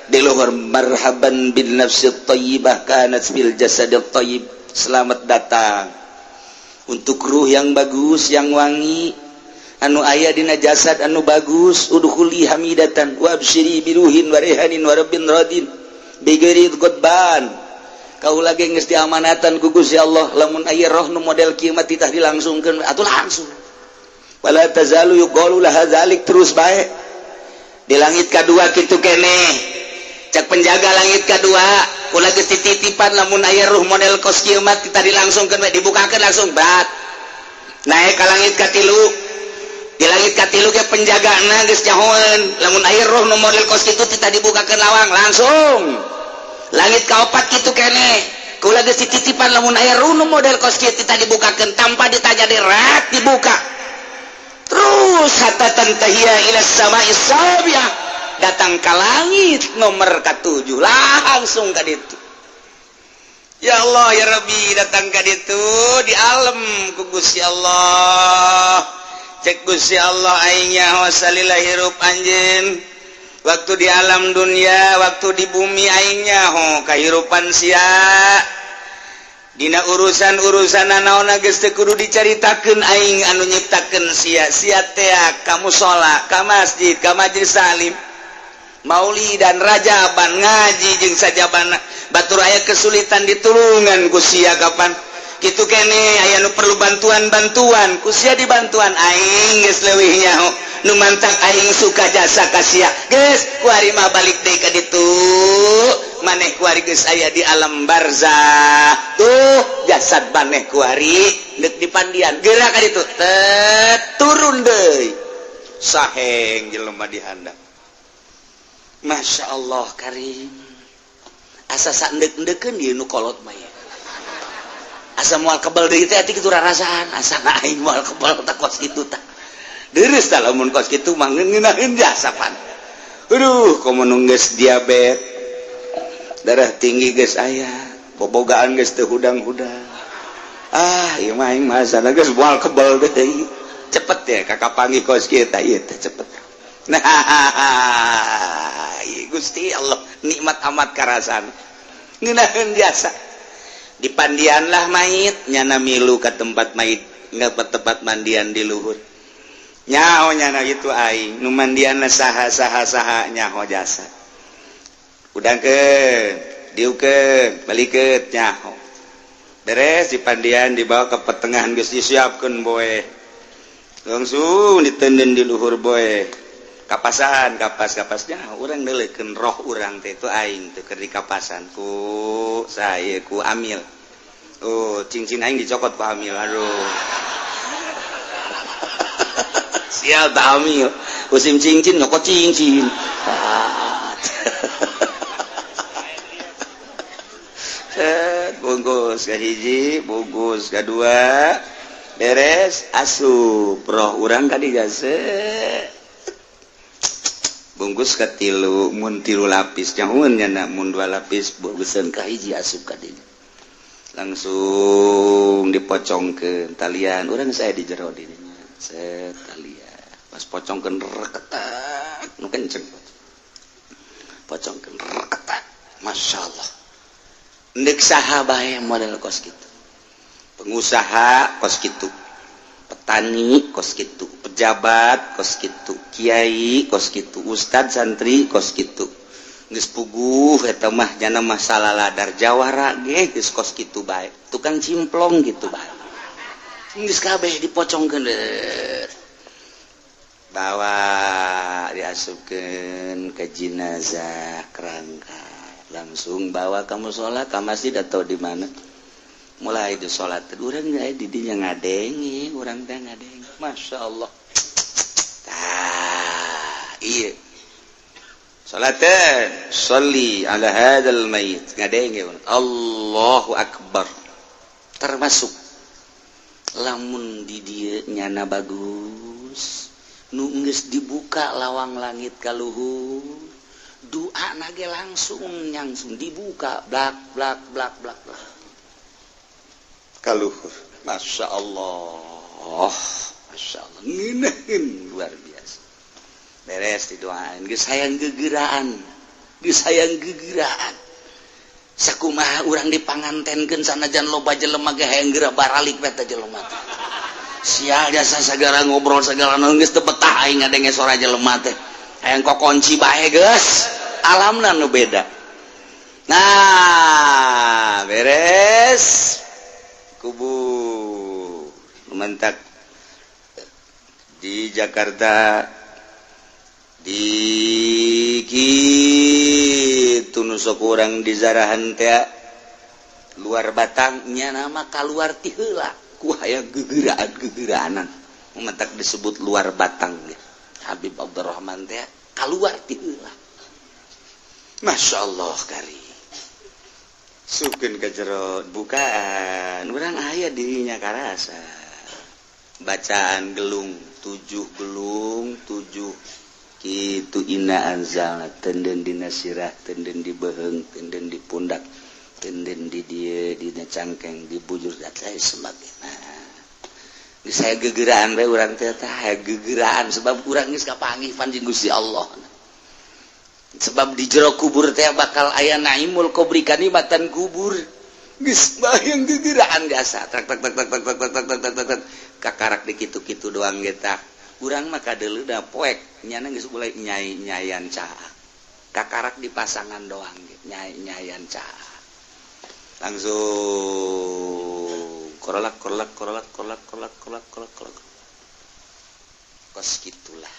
di luhur, marhaban bin nafsi thayyibah kanat fil jasad thayyib. Selamat datang untuk ruh yang bagus, yang wangi, anu aya dina jasad anu bagus. Udkhuli hamidatan wa absyiri biruhin wa rehanin wa rabbin radin bighairi ghadban. Kau lagi geus diamanatan ku Gusti Allah, lamun aya roh nu model kieu mah titah dilangsungkeun atuh langsung. Wala tazalu yuqalu laha zalik, terus bae. Di langit kadua kitu keneh, cek penjaga langit kedua, kula geus dititipan, lamun aya ruh model kos kieu mah titah dilangsungkeun bae, dibukakeun langsung bat. Naik ka langit katilu. Di langit katilu ge penjagana geus nyahoeun, lamun aya roh nu model kos kitu titah dibukakeun lawang langsung. Langit kaopat kitu keneh, kula geus dititipan, lamun aya ruh nu model kos kieu titah dibukakeun, tanpa ditanya rat dibuka terus hatta tantahiya ila samai sabiah, datang ke langit nomor ke-7 langsung ka ditu. Ya Allah ya Rabbi, datang ka ditu di alam ku Gusti Allah. Cek Gusti Allah, aing nyaho salila hirup anjeun waktu di alam dunia, waktu di bumi, aing nyaho kahirupan sia dina urusan-urusan naon geus teu kudu dicaritakeun, aing anu nyiptakeun sia. Sia tea ka musala, ka masjid, ka majelis taklim, maulid dan rajaban, ngaji jeung sajabana. Batur aya kesulitan ditulungan ku sia. Kapan kitu kene aya nu perlu bantuan-bantuan, ku sia dibantuan. Aing geus leuwih nyaho, nu mantak aing suka jasa ka sia. Geus kuari mah balik deui ka ditu. Maneh kuari geus aya di alam barzah tuh, jasad maneh kuari deuk dipandian, geura ka ditu. Tet, turun deui, saheng jelema di handap. Masya Allah karim, asa saendek-endekeun ieu nu kolot mah ya. Asa moal kebal deui teh ati kitu rarasaan, asa aing moal kebal tah kos kitu tah. Deres tah lamun kos kitu mah ngeunaheun jasa pan. Aduh, komo nu geus diabet, darah tinggi geus aya, bobogaan geus teu hudang-hudang. Ah, ieu mah aing mah asana geus moal kebal deui. Cepet ya kakak panggih kos kieu tah, ieu teh cepet. Nah, Gusti Allah nikmat amat karasan. Ngeunaheun jasa. Dipandianlah mayit, nyana milu ke tempat mayit, nggak ke tempat mandian di luhur. Nyaho nyana itu aing, nu mandianna saha saha saha, nyaho jasa. Udangkeun, diukeun, balikeun, nyaho. Beres dipandian, dibawa ke pertengahan, geus disiapkeun boe. Langsung ditenden di luhur boe. Kapasan, kapas kapasnya urang neuleukeun roh urang teh itu aing teh keur dikapasan ku saya, ku amil. Oh, cincin aing dicokot ku amil. Aduh, sial tak amil, musim cincin nyokot cincin. Set, bungkus ke hiji, bungkus kedua, beres, asup roh urang ka jase, bungkus ke tilu, mun tilu lapis nyahueun nya, mun dua lapis bungkusan ka hiji, asup ka dinya, langsung dipocongkeun talian urang saya di jero dirinya. Set, talian pas pocongkeun, reketak nu kenceng, pocongkeun reketak. Masya Allah, ndek saha bae model kos kitu, pengusaha kos kitu, petani kos kitu, pejabat kos kitu, kiai kos kitu, ustad, santri kos kitu, geus puguh eta mah jana masalah ladar jawara ge geus kos kitu bae, tukang cimplong gitu bae, geus kabeh dipocongkeun, bawa. Diasupkeun ke jenazah, kerangka, langsung bawa ka musola, ke masjid atau di mana, mulai di salat. Urang di dinya ngadenge, urang teh ngadenge, Masya Allah. Tah, iya, salatan sholli ala hadzal mayit, ngadenge Allahu akbar. Termasuk lamun di dieu nyana bagus, nu geus dibuka lawang langit ka luhur, doa nage langsung langsung dibuka, blak blak blak blak blak kaluhur. Masya Allah, Masya Allah, ngeunaheun luar biasa. Beres didoain, geus hayang gegeraan, geus hayang gegeraan. Sakumaha urang dipangantenkeun, sanajan loba jelema ge hayang geura baralik we teh jelema teh. Sial jasa sagala ngobrol, segala geus teu betah aing ngadenge sora jelema teh, hayang kokonci bae geus. Alamna nu beda. Nah, beres kubur, mentak di Jakarta di kitu nu sok urang di zarahan teh luar batangnya, nama keluar ti heula ku hayang gegeraan gegeraanan, mentak disebut luar batang ya. Habib Abdurrahman teh keluar ti heula. Masya Allah kari sukeun ke jero bukaan, urang aya dirinya karasa bacaan gelung tujuh, gelung tujuh kitu, inna anzalna, tenden dina sirah, tenden di beheng, tenden di pundak, tenden di dieu, dina cangkeng, di bujur dan lain sebagainya. Saya gegeraan bae urang teh, tah gegeraan sebab urang geus kapanggih panjing Gusti Allah. Sebab di jero kubur teh bakal aya naimul kubri, kanikmatan kubur. Geus bayang gegeraan biasa, tak tak tak tak tak tak tak tak tak tak tak, kakarak di kitu-kitu doang ge. Tah, urang mah kadeuleu da poek nyana geus mulai nyai-nyayan caak, kakarak di pasangan doang ge nyai-nyayan caak, langsung korolak korolak korolak korolak korolak korolak korolak korolak, kos gitulah.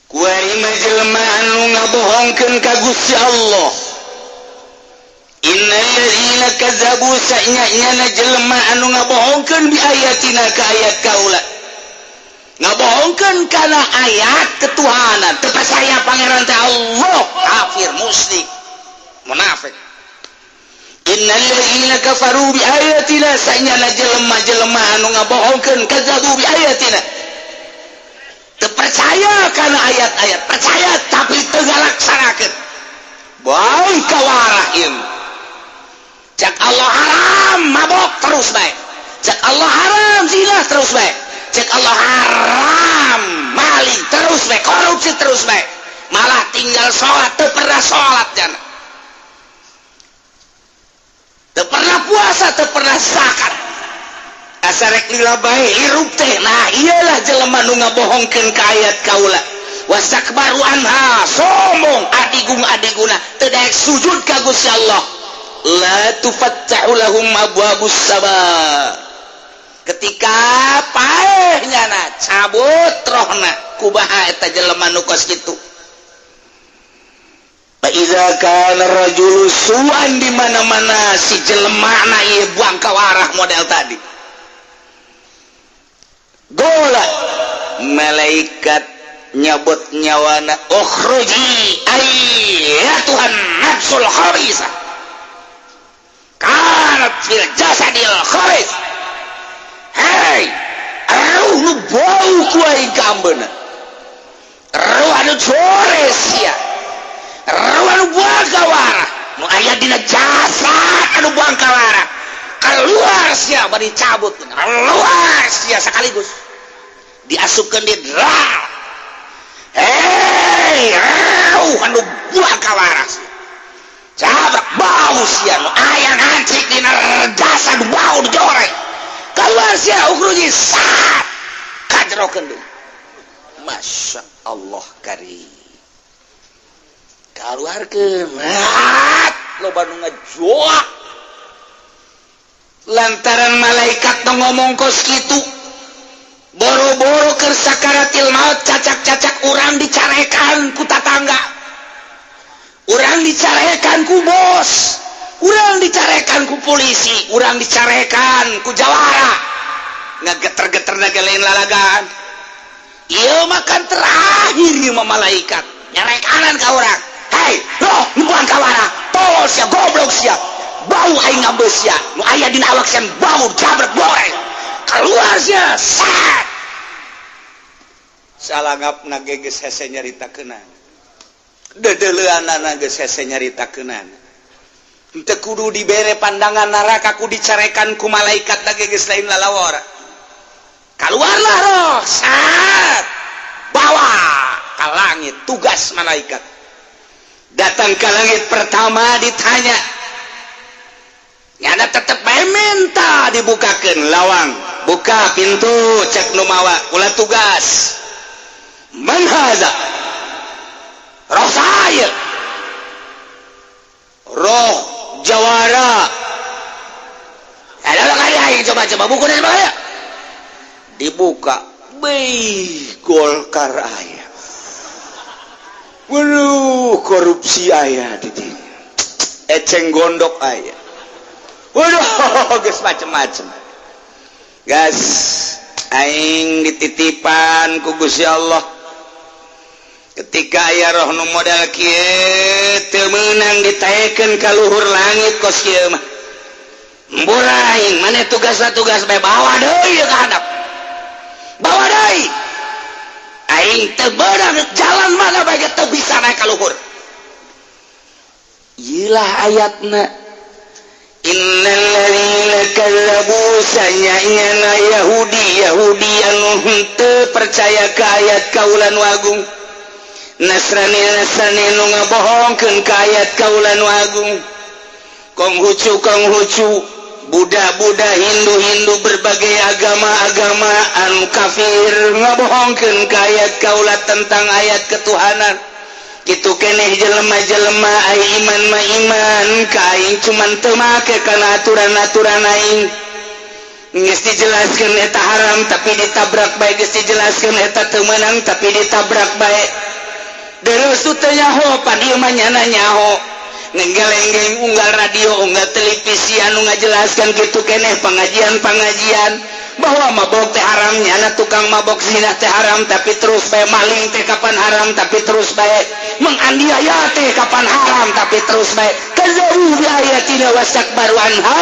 Kuari mah jelema anu ngabohongkeun ka Gusti Allah. Innalladzina kazzabu, sanya-nyana jelema anu ngabohongkeun, bi ayatina, ka ayat kaula, ngabohongkeun kana ayat ketuhanan, teu percaya Pangeran teh Allah, kafir, musyrik, munafik. Innalladzina kafaru bi ayatina, sanyana jelema-jelema anu ngabohongkeun, kazzabu bi ayatina, teu percaya kana ayat-ayat, percaya tapi teu ngalaksanakeun. Baik kawarah ieu. Cek Allah haram mabok, terus baik. Cek Allah haram zina, terus baik. Cek Allah haram maling, terus baik. Korupsi, terus baik. Malah tinggal sholat, teu pernah sholat jana, teu pernah puasa, teu pernah zakat, asa rek lila bae hirup teh. Nah, iyalah jelema nu ngabohongkeun ka ayat kaula. Wastakbaru anha, sombong, adigung adiguna, teu daek sujud ka Gusti Allah. La tufattahu lahum abwabus sama. Ketika paeh nyana cabut rohna, kubaha eta jelema nu kos kitu? Fa idza kana rajulu su'an, di mana-mana si jelema na ieu buang kawarah model tadi. Gola malaikat nyabut nyawana, ukhruji ayyatuhan nafsul khabisa kanat fil jasadil khabis. Hei, ruh nu bau ku aing kaambeuna, ruh anu jores sia, ruh anu buang kawara, nu aya dina jasad anu buang kawara, keluar sia. Bari cabut, keluar sia sekaligus diasupkeun di dral. Hei, ruh anu buang kawara sia, cabrak bau sia, nu aya ngancik dina jasad bau dijoreng, keluar sia, ukhruji sat kajrokeun deui. Masya Allah kari keluarkeun, loba nu ngajoak lantaran malaikat nu ngomong kos kitu. Boro-boro keur sakaratil maut, cacak-cacak. Urang dicarekan ku bos, urang dicarekan ku polisi, urang dicarekan ku jawara, ngageter-geter naga lain lalagan. Iya, makan terakhir ieu mah malaikat nyarekanan ka urang, "Hei roh, nempuhan kawara, tolol sia, goblok sia, bau aing ngambeus sia, nu aya dina awak sia bau jabret goreng, keluar sia." Sat salangap nage geus hese nyaritakeunana, dedeleuanana geus hese nyaritakeunana. Henteu kudu dibere pandangan neraka, ku dicarekan ku malaikat nage geus lain lalawara. Keluarlah roh, saat bawa ke langit. Tugas malaikat datang ke langit pertama ditanya, nyana tetep bae minta dibukakan lawang. "Buka pintu," cek nu mawa, "kula tugas." "Man haza?" "Roh saya, roh jawara." Ada kaya, coba coba buku dari mana dibuka. Bei, Golkar aya. Waduh, korupsi aya di dinya, eceng gondok aya. Waduh, geus macem-macem. "Gas, aing dititipan ku Gusti Allah. Ketika aya roh nu modal kieu teu meunang ditaekeun ka luhur langit kos kieu mah. Embur aing, maneh tugasna tugas bae, bawa deui ka handap. Bawa deui. Aing teu beunang, jalan mana bae teu bisa naik ka luhur." Ieu lah ayatna, innalladzina kazzabu, sanyana Yahudi Yahudi anu henteu percaya ka ayat kaula nu agung, Nasrani Nasrani nu ngabohongkeun ka ayat kaula nu agung, Konghucu Konghucu, Buddha Buddha, Hindu Hindu, berbagai agama-agama anu kafir ngabohongkeun ka ayat kaula tentang ayat ketuhanan. Gitu keneh jelema-jelema ay iman ma iman ka aing, cuman teu make kana aturan-aturan aing. Geus dijelaskeun eta haram tapi ditabrak bae, geus dijelaskeun eta teu meunang tapi ditabrak bae. Terus teu nyaho, pan ieu mah nyana nyaho. Ngenggeleng unggal radio, unggal televisi anu ngajelaskan gitu keneh, pengajian-pengajian bahwa mabok teh haram, nyana tukang mabok, zina teh haram tapi terus bae, maling teh kapan haram tapi terus bae, menganiaya teh kapan haram tapi terus bae. Kazzabu bi ayatina wastakbaru anha,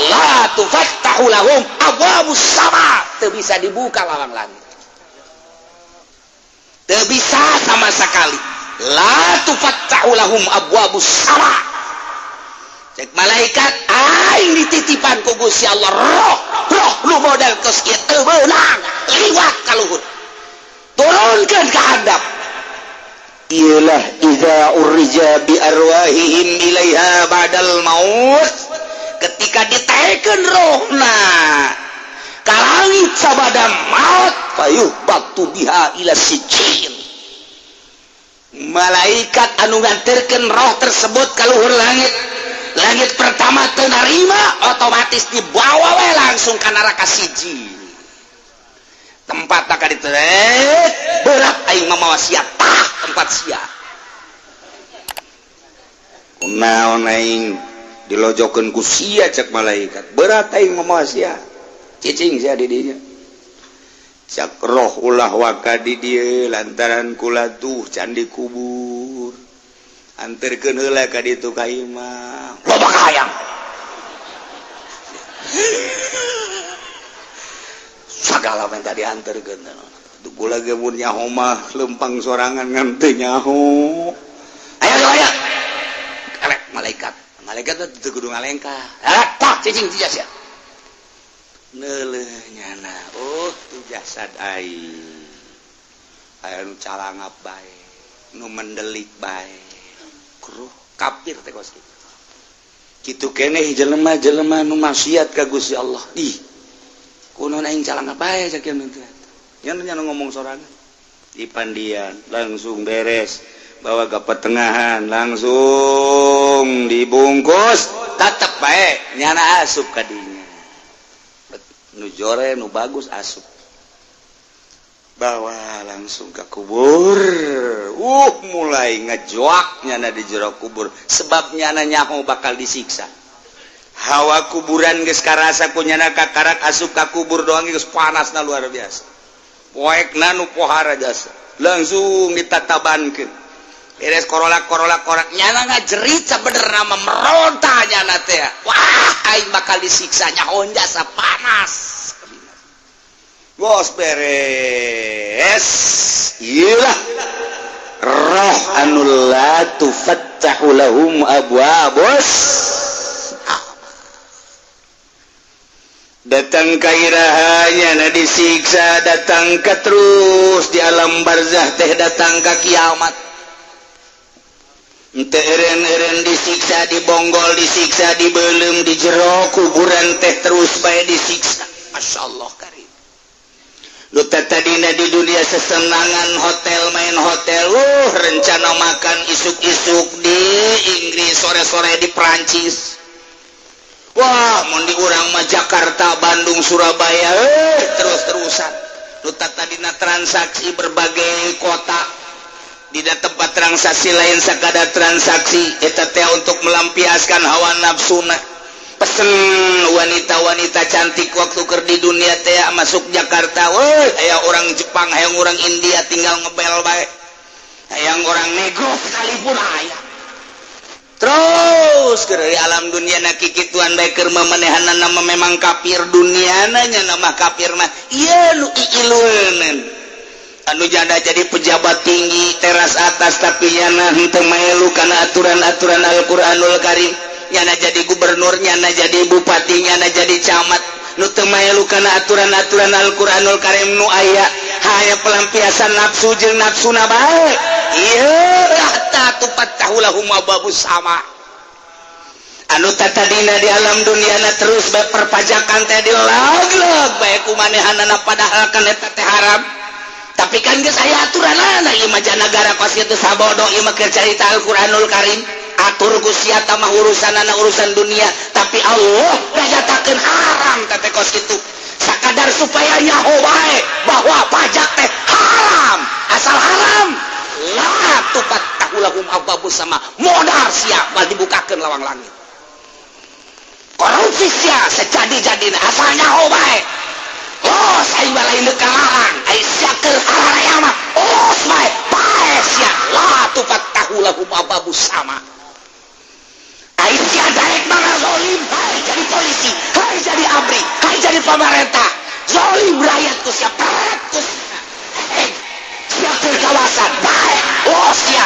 la tufattahu lahum abwabus sama, teu bisa dibuka lawang langit, teu bisa sama sekali. La tufattahu lahum abwabus sama. Cek malaikat, "Aing dititipan ku Gusti Allah roh roh lu model kos kieu teu meunang liwat ka luhur, turunkeun ka handap." Iyalah, idza urija bi arwahihim ilaiha ba'dal maut, ketika ditaekeun rohna ka langit sabada maut, fayuhbatu biha ila sijin. Malaikat anu nganterkeun roh tersebut ka luhur langit, langit pertama teu narima, otomatis dibawa we langsung ka neraka siji tempat. Tak ditu, "Berat aing mamawa sia, tah tempat sia." "Kunaon aing dilojokeun ku sia?" cek malaikat. "Berat aing mamawa sia, cicing sia di dinya." Cak roh, "Ulah waka di dieu lantaran kula tuh can dikubur, anterkeun heula ka ditu ka imah, loba kahayang." Sagala minta dianterkeun. Kula ge mun nyaho mah lempang sorangan, ngan teu nyaho. Ayo ayo, elek malaikat, malaikat teu kudu ngalengkah. Eh, tah, cicing sia sia. Neuleuh nyana, oh tuh jasad aing, aya nu calangap bae, nu mendelik bae. Kruh kafir teh kos kitu. Kitu keneh jelema-jelema nu maksiat ka Gusti Allah. Ih, kunaon aing calangap bae sakieu teh? Nya nya ngomong sorangan di pandian, langsung beres, bawa ke pertengahan, langsung dibungkus, tetep bae nyana asup ka dinya. Nu jore, nu bagus asup. Bawa langsung ke kubur. Mulai ngejoaknya na di jero kubur, sebabnya nyaho bakal disiksa. Hawa kuburan geus karasa ku nyana. Kakarak asup ka kubur doang geus panas na luar biasa. Poekna nu pohara jasa langsung ditatabankeun. Beres korolak korolak korak, nyana ngajerit sabenerna mah, meronta nyana teh, "Wah, aing bakal disiksa." Nyaho jasa panas. Bos, beres. Iyalah, roh anu la tufattahu lahum abwabus datang kairahanya na disiksa, datang ke terus di alam barzah teh, datang ke kiamat. Ente eren-eren disiksa, dibonggol, disiksa, dibelum di jero kuburan teh, terus bae disiksa. Masya Allah karim. Lu tadina di dunia sesenangan, hotel, main hotel, rencana makan isuk-isuk di Inggris, sore-sore di Prancis. Wah, mun di urang mah Jakarta, Bandung, Surabaya, terus-terusan. Lu tadina transaksi berbagai kota, tidak tempat transaksi lain sekadar transaksi eta teh untuk melampiaskan hawa nafsuna. Pesen wanita-wanita cantik waktu keur di dunia teh, masuk Jakarta, woi, aya orang Jepang, hayang orang India, tinggal ngebel bae, hayang orang negro sekalipun aya. Terus ke dari alam dunia na kikituan bae keur memenehanna nama. Memang kafir dunia nanya nama kafir mah ieu nu iilueun, anu janda jadi pejabat tinggi teras atas, tapi nyana henteu melu kana aturan-aturan Al-Qur'anul Karim. Nyana jadi gubernur, nyana jadi bupati, nyana jadi camat, nu teu melu kana aturan-aturan Al-Qur'anul Karim, nu aya hanya pelampiasan nafsu jeung nafsuna bae. Ieu hatta tufattahu lahum abwabus sama. Anu tadina di alam dunia na terus bae perpajakan teh dilaglag bae ku manehanana, padahal kan eta teh haram, tapi kan geus aya aturanana. Ieu mah nagara kos kitu sabodo. Ieu mah keur carita Al-Qur'anul Karim. Atur ku sia mah urusanana urusan dunia, tapi Allah nganyatakeun haram teh kos kitu, sakadar supaya nyaho bae bahwa pajak teh haram. Asal haram, la tufattahu lahum abwabus sama, modar sia, bal dibukakeun lawang langit. Korupsi sia sejadi-jadina, asal nyaho bae. Oh, aing mah lain deuk kalarang, ai sia keur hararaya mah os bae bae sia. La tufattahu lahum abwabus sama. Ai sia daek mah ngazolim, hai jadi polisi, hai jadi ABRI, hai jadi pemerintah, zolim rakyat ku sia, peret ku sia. Sia keur kawasan bae. Oh, sia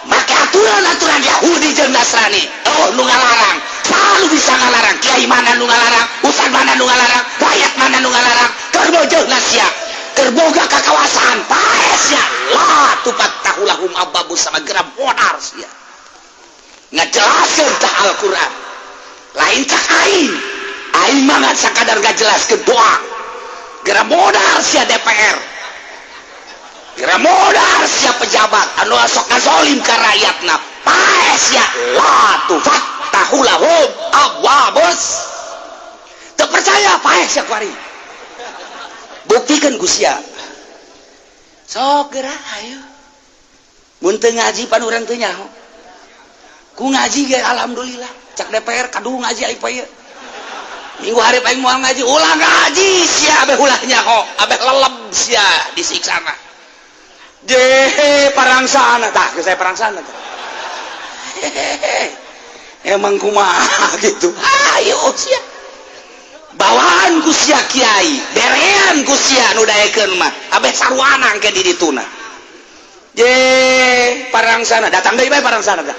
make aturan-aturan Yahudi jeung Nasrani. Oh, nu ngalarang selalu bisa ngalarang. Kiai mana nu ngalarang, ustad mana nu ngalarang, rakyat mana nu ngalarang, keur bojohna sia, keur boga kakawasan pae sia. La tufattahu lahum abwabus sama, geura modar sia. Ngajelaskeun tah Al-Qur'an, lain cak aing. Aing mah ngan sakadar ngajelaskeun doang. Geura modar sia DPR, geura modar sia pejabat anu sok ngazolim ka rakyatna, pae sia. La tufattahu lahum abwabus. Teu percaya, pae sia kuari, buktikan ku sia. Sok geura, ayo. Mun teu ngaji pan urang teu nyaho. Ku ngaji ge alhamdulillah. Cak DPR kadu ngaji aing poe minggu hari aing moal ngaji. Ulah ngaji sia, abeh ulah nyaho, abeh leleb sia disiksana. Je parang sana tah, saya parang sana tah. Emang kumaha gitu? Ayo sia, bawaan ku sia kiai, berean ku sia nu daekeun mah, abeh sarwana engke di dituna. Je parang sana, datang deui bae parang sana tah.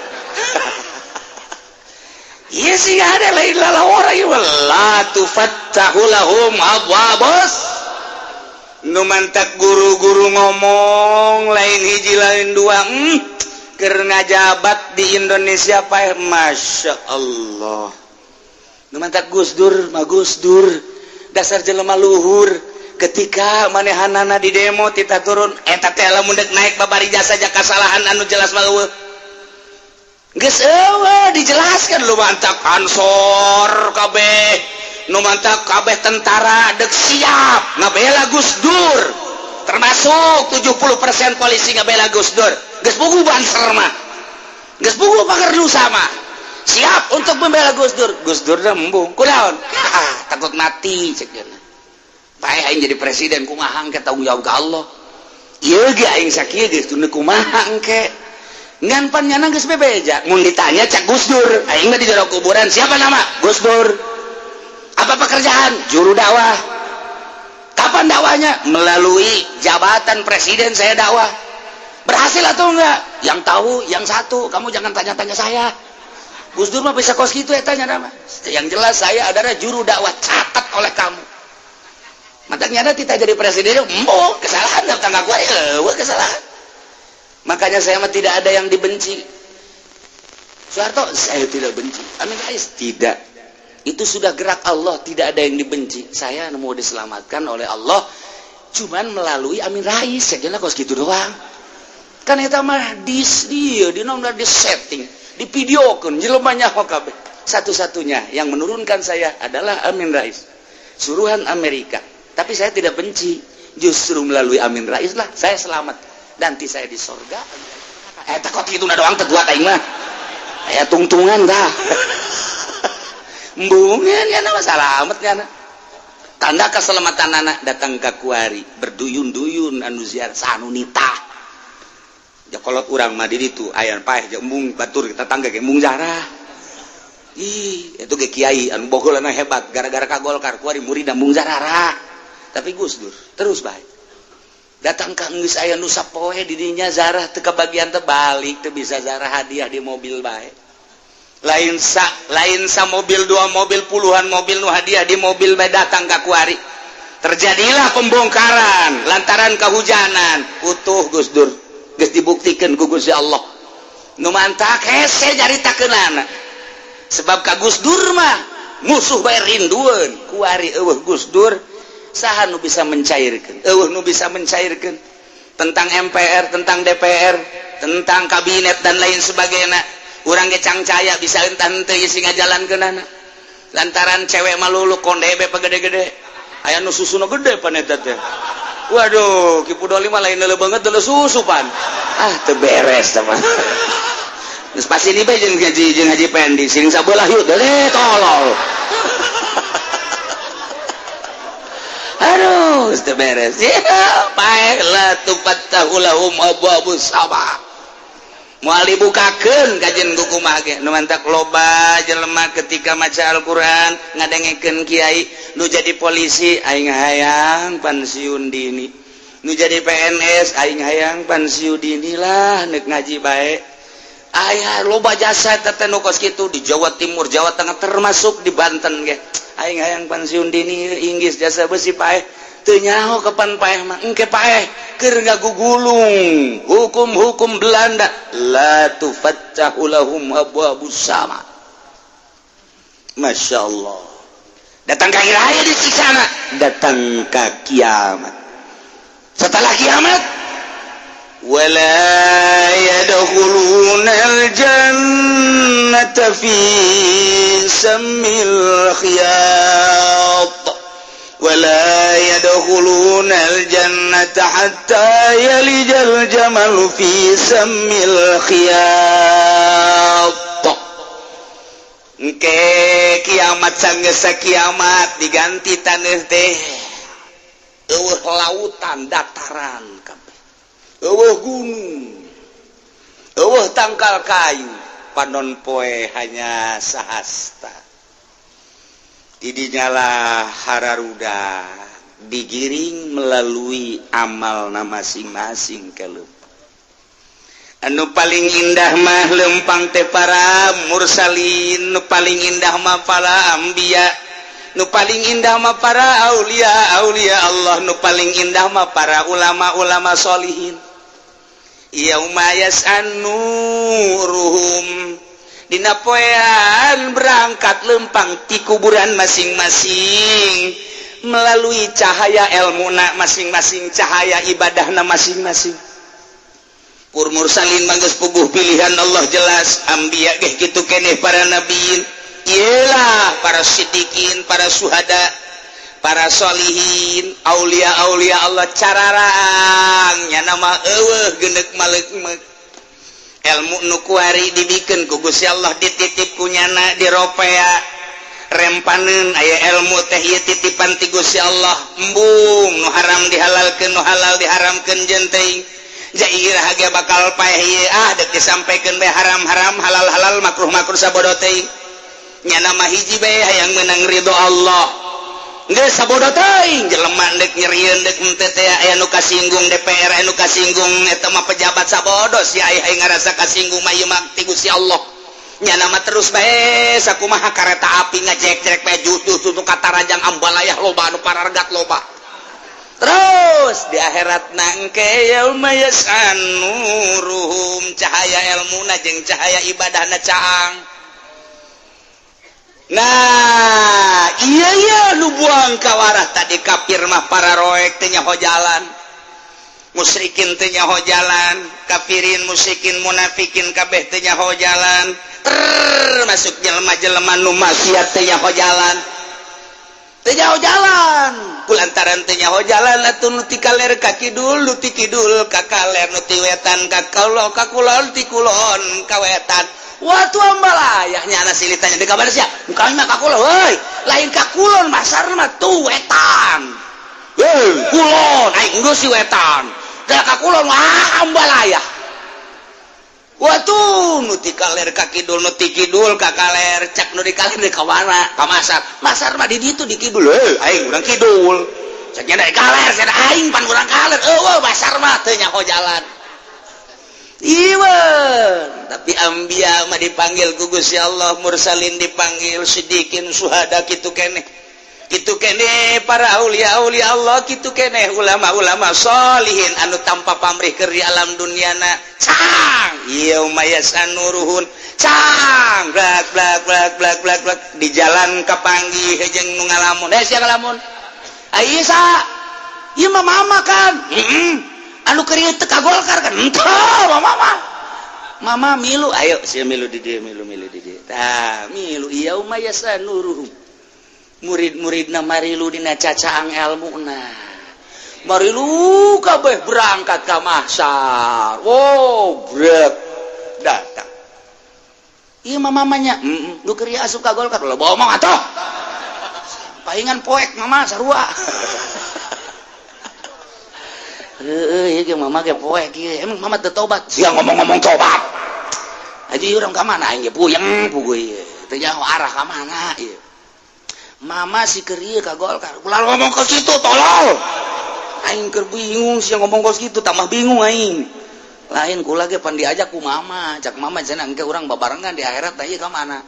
Iya sih, ada lain lalawara ieu. La tufattahu lahum abwabus. Nu mantak guru-guru ngomong lain hiji lain dua, keur ngajabat di Indonesia paeh. Masya Allah, nu mantak Gus Dur mah, Gus Dur dasar jelema luhur. Ketika manehanana di demo tita turun eta teh, lamun dek naik babari jasa kasalahan anu jelas mah eueuh, geus eueuh dijelaskan. Lu mantak Ansor kabeh, nu mantak kabeh tentara dek siap ngabela Gus Dur. Termasuk 70% polisi ngabela Gus Dur. Geus puguh Banser mah, geus puguh Pagar Nusa mah siap untuk membela Gus Dur. Gus Dur dah embung. Kunaon? Ah, takut mati cek dia. Paeh aing jadi presiden, kumaha engke tanggung jawab ke Allah? Ieu ge aing sakieu geus kumaha engke? Ngan pan nyana geus bebeja. Mun ditanya, cak Gus Dur, aing mah di jero kuburan, siapa nama? Gus Dur. Apa pekerjaan? Juru dakwah. Kapan dakwahnya? Melalui jabatan presiden saya dakwah. Berhasil atau enggak? Yang tahu yang satu, kamu jangan tanya-tanya saya. Gus Dur mah bisa kos gitu ya tanya nama. Yang jelas saya adalah juru dakwah, catat oleh kamu. Matanya tidak jadi presiden, mau kesalahan tangga gua ya, kesalahan. Makanya saya mah tidak ada yang dibenci. Soeharto saya tidak benci. Amin Rais tidak. Itu sudah gerak Allah, tidak ada yang dibenci. Saya mau diselamatkan oleh Allah cuman melalui Amin Rais, saya kira kos gitu doang. Kan eta mah dis dia di nomor di setting, di videokeun jelema nyaho kabeh. Satu-satunya yang menurunkan saya adalah Amin Rais. Suruhan Amerika. Tapi saya tidak benci. Justru melalui Amin Rais lah saya selamat. Nanti saya di sorga. Eh, takut itu doang teu aing mah. Aya tungtungan dah. Embungan ya nama selamat ya. Tanda keselamatan anak datang ke kuari berduyun-duyun anu ziarah sanunita. Ya kolot urang mah di ditu aya paeh jeung embung batur tetangga ge embung zarah. Ih, itu ge kiai anu bogolana hebat gara-gara ka Golkar kuari murid embung zarah. Tapi Gus Dur terus baik. Datang ka geus aya nu sapoe di dinya zarah teu kabagian teh balik teu bisa zarah hadiah di mobil bae. Lain sa mobil, dua mobil, puluhan mobil nu hadiah di mobil bae datang ka kuari. Terjadilah pembongkaran lantaran kehujanan. Utuh Gus Dur geus dibuktikan ku Gusti Allah. Nu mantak hese nyaritakeunana. Sebab ka Gus Dur mah musuh bae rindueun. Kuari eueuh Gus Dur, saha nu bisa mencairkan? Eueuh nu bisa mencairkan tentang MPR, tentang DPR, tentang kabinet dan lain sebagainya. Urang ge cangcaya bisa entah henteu isi ngajalankeunana. Lantaran cewek malulu konde be gede-gede. Aya nu susuna gede pan eta teh. Waduh, Ki Pudoli mah lain leuleuh banget deuleuh susu pan. Ah, teu beres teh mah. Geus pasti ini bae jeung Haji Pendi sing sabelah yuk deuleuh tolol. Aduh, geus teu beres. Ya, paeh la tufattahu lahum abwabus sama. Moal dibukakeun kajen ku kumaha ge. Nu mantak loba jelema ketika maca Al-Qur'an, ngadengekeun kiai, nu jadi polisi aing hayang pensiun dini, nu jadi PNS aing hayang pensiun dini lah, nek ngaji bae. Aya loba jasa teh nu kos kitu di Jawa Timur, Jawa Tengah, termasuk di Banten ge. Aing hayang pensiun dini, inggis jasa besi paeh. Teu nyaho kapan paeh mah, engke paeh keur ngagugulung hukum-hukum Belanda. La tufattahu lahum abwabus sama. Masya Allah, datang ka raya di sana, datang ke kiamat. Setelah kiamat, wala yadkhuluna al-jannata fi sammil khiyat ولا يدخلون الجنة حتى يلج الجمل في سم الخياط. Engke kiamat, sanggesa kiamat diganti taneuh teh, eueuh lautan, dataran kabeh, eueuh gunung, eueuh tangkal kayu, panon poe hanya sahasta. Didinyalah hararuda digiring melalui amal na masing-masing ke anu paling indah mah lempang teh para mursalin, nu paling indah mah para ambiya, nu paling indah mah para aulia aulia Allah, nu paling indah mah para ulama-ulama solihin. Yauma yas'anuruhum, dina poean berangkat lempang ti kuburan masing-masing melalui cahaya ilmu na masing-masing, cahaya ibadahna masing-masing. Pur mursalin manggeus puguh pilihan Allah jelas, ambiya geh kitu keneh, para nabiin iyalah, para sidikin, para suhada. Para sholihin, aulia aulia Allah cararang nya nama eueuh genek maleuk ilmu nu kuari dibikeun ku Gusti Allah, dititip ku nyana, diropea rempaneun. Aya ilmu teh ieu titipan ti Gusti Allah. Embung nu haram dihalalkeun, nu halal diharamkeun. Jeung teuing jairah ge bakal paeh ieu. Ah, dek disampaikeun bae, haram-haram, halal-halal, makruh-makruh, sabodo teuing. Nyana mah hiji bae, hayang menang ridho Allah. Geus sabodo teuing jelema dek nyerieun dek henteu teh. Aya nu kasinggung DPR, aya nu kasinggung eta mah pejabat, sabodo si aya ngarasa kasinggung mah, ieu mah ti Gusti Allah. Nyana mah terus bae sakumaha kareta api ngajek-jek bae jutuh tuh katarajang ambalayah loba anu parargat loba. Terus di akhirat nangke yauma yas'anuruhum, cahaya ilmuna jeung cahaya ibadahna caang. Nah, iya iya, nu buang kawarah tadi kafir mah para roek teh nyaho jalan, musyrikin teh nyaho jalan, kafirin, musyrikin, munafikin kabeh teh nyaho jalan, termasuk jelema-jelema nu maksiat teh nyaho jalan, teu nyaho jalan. Kulantaran teu nyaho jalan atuh nu ti kaler ka kidul, nu ti kidul ka kaler, nu ti wetan ka kulon, ka kulon, ti kulon ka wetan. Waktu ambalayah nyana silih tanya di kabar sia, kami mah ka kulon, woi, lain ka kulon, masar mah tuh wetan. Woi, kulon, aing geus si wetan. Da ka kulon, wah, ambalayah. Waktu nu ti kaler ka kidul, nu ti kidul ka kaler, cak nu di kaler di ka mana? Ka masar. Masar mah di ditu di kidul. Heuh, aing urang kidul. Cak nya di kaler, cenah aing pan urang kaler. Eueuh, masar mah teu nyaho jalan. Iwan, tapi ambia mah dipanggil ku Gusti Allah, mursalin dipanggil, sidikin, suhada kitu keneh. Kitu keneh para aulia aulia Allah, kitu keneh ulama-ulama solihin anu tanpa pamrih keur di alam duniana. Cang, yauma yasanuruhun. Cang, blak blak blak blak blak blak di jalan kapanggih jeung nu ngalamun. Eh, sia ngalamun. Ai sa? Ieu mah mama kan. Heeh. Anu keur ieu teu ka Golkar kan? Henteu, mama. Mama milu, ayo sia milu di dieu, milu milu di dieu. Tah, milu yauma yasanuruhum. Murid-muridna marilu dina cacaang elmuna. Marilu kabeh berangkat ka mahsyar. Wow, brek datang. Ieu mah mamanya, heeh, nu keur asup ka Golkar, lo bohong atuh. Paingan poek mama sarua. Heeh, ieu ge mama ge poek ieu. Emang mama teu tobat? Sia ngomong-ngomong tobat. Aja urang ka mana aing ge puyeng puguh ieu. Teu nyaho arah ka mana ieu. Mama si keur ieu ka Golkar. Ulah ngomong ke situ, tolol. Aing keur bingung sia ngomong kos kitu, tambah bingung aing. Lain kula ge pan diajak ku mama, cak mama cenah engke urang babarengan di akhirat, tah ieu ka mana?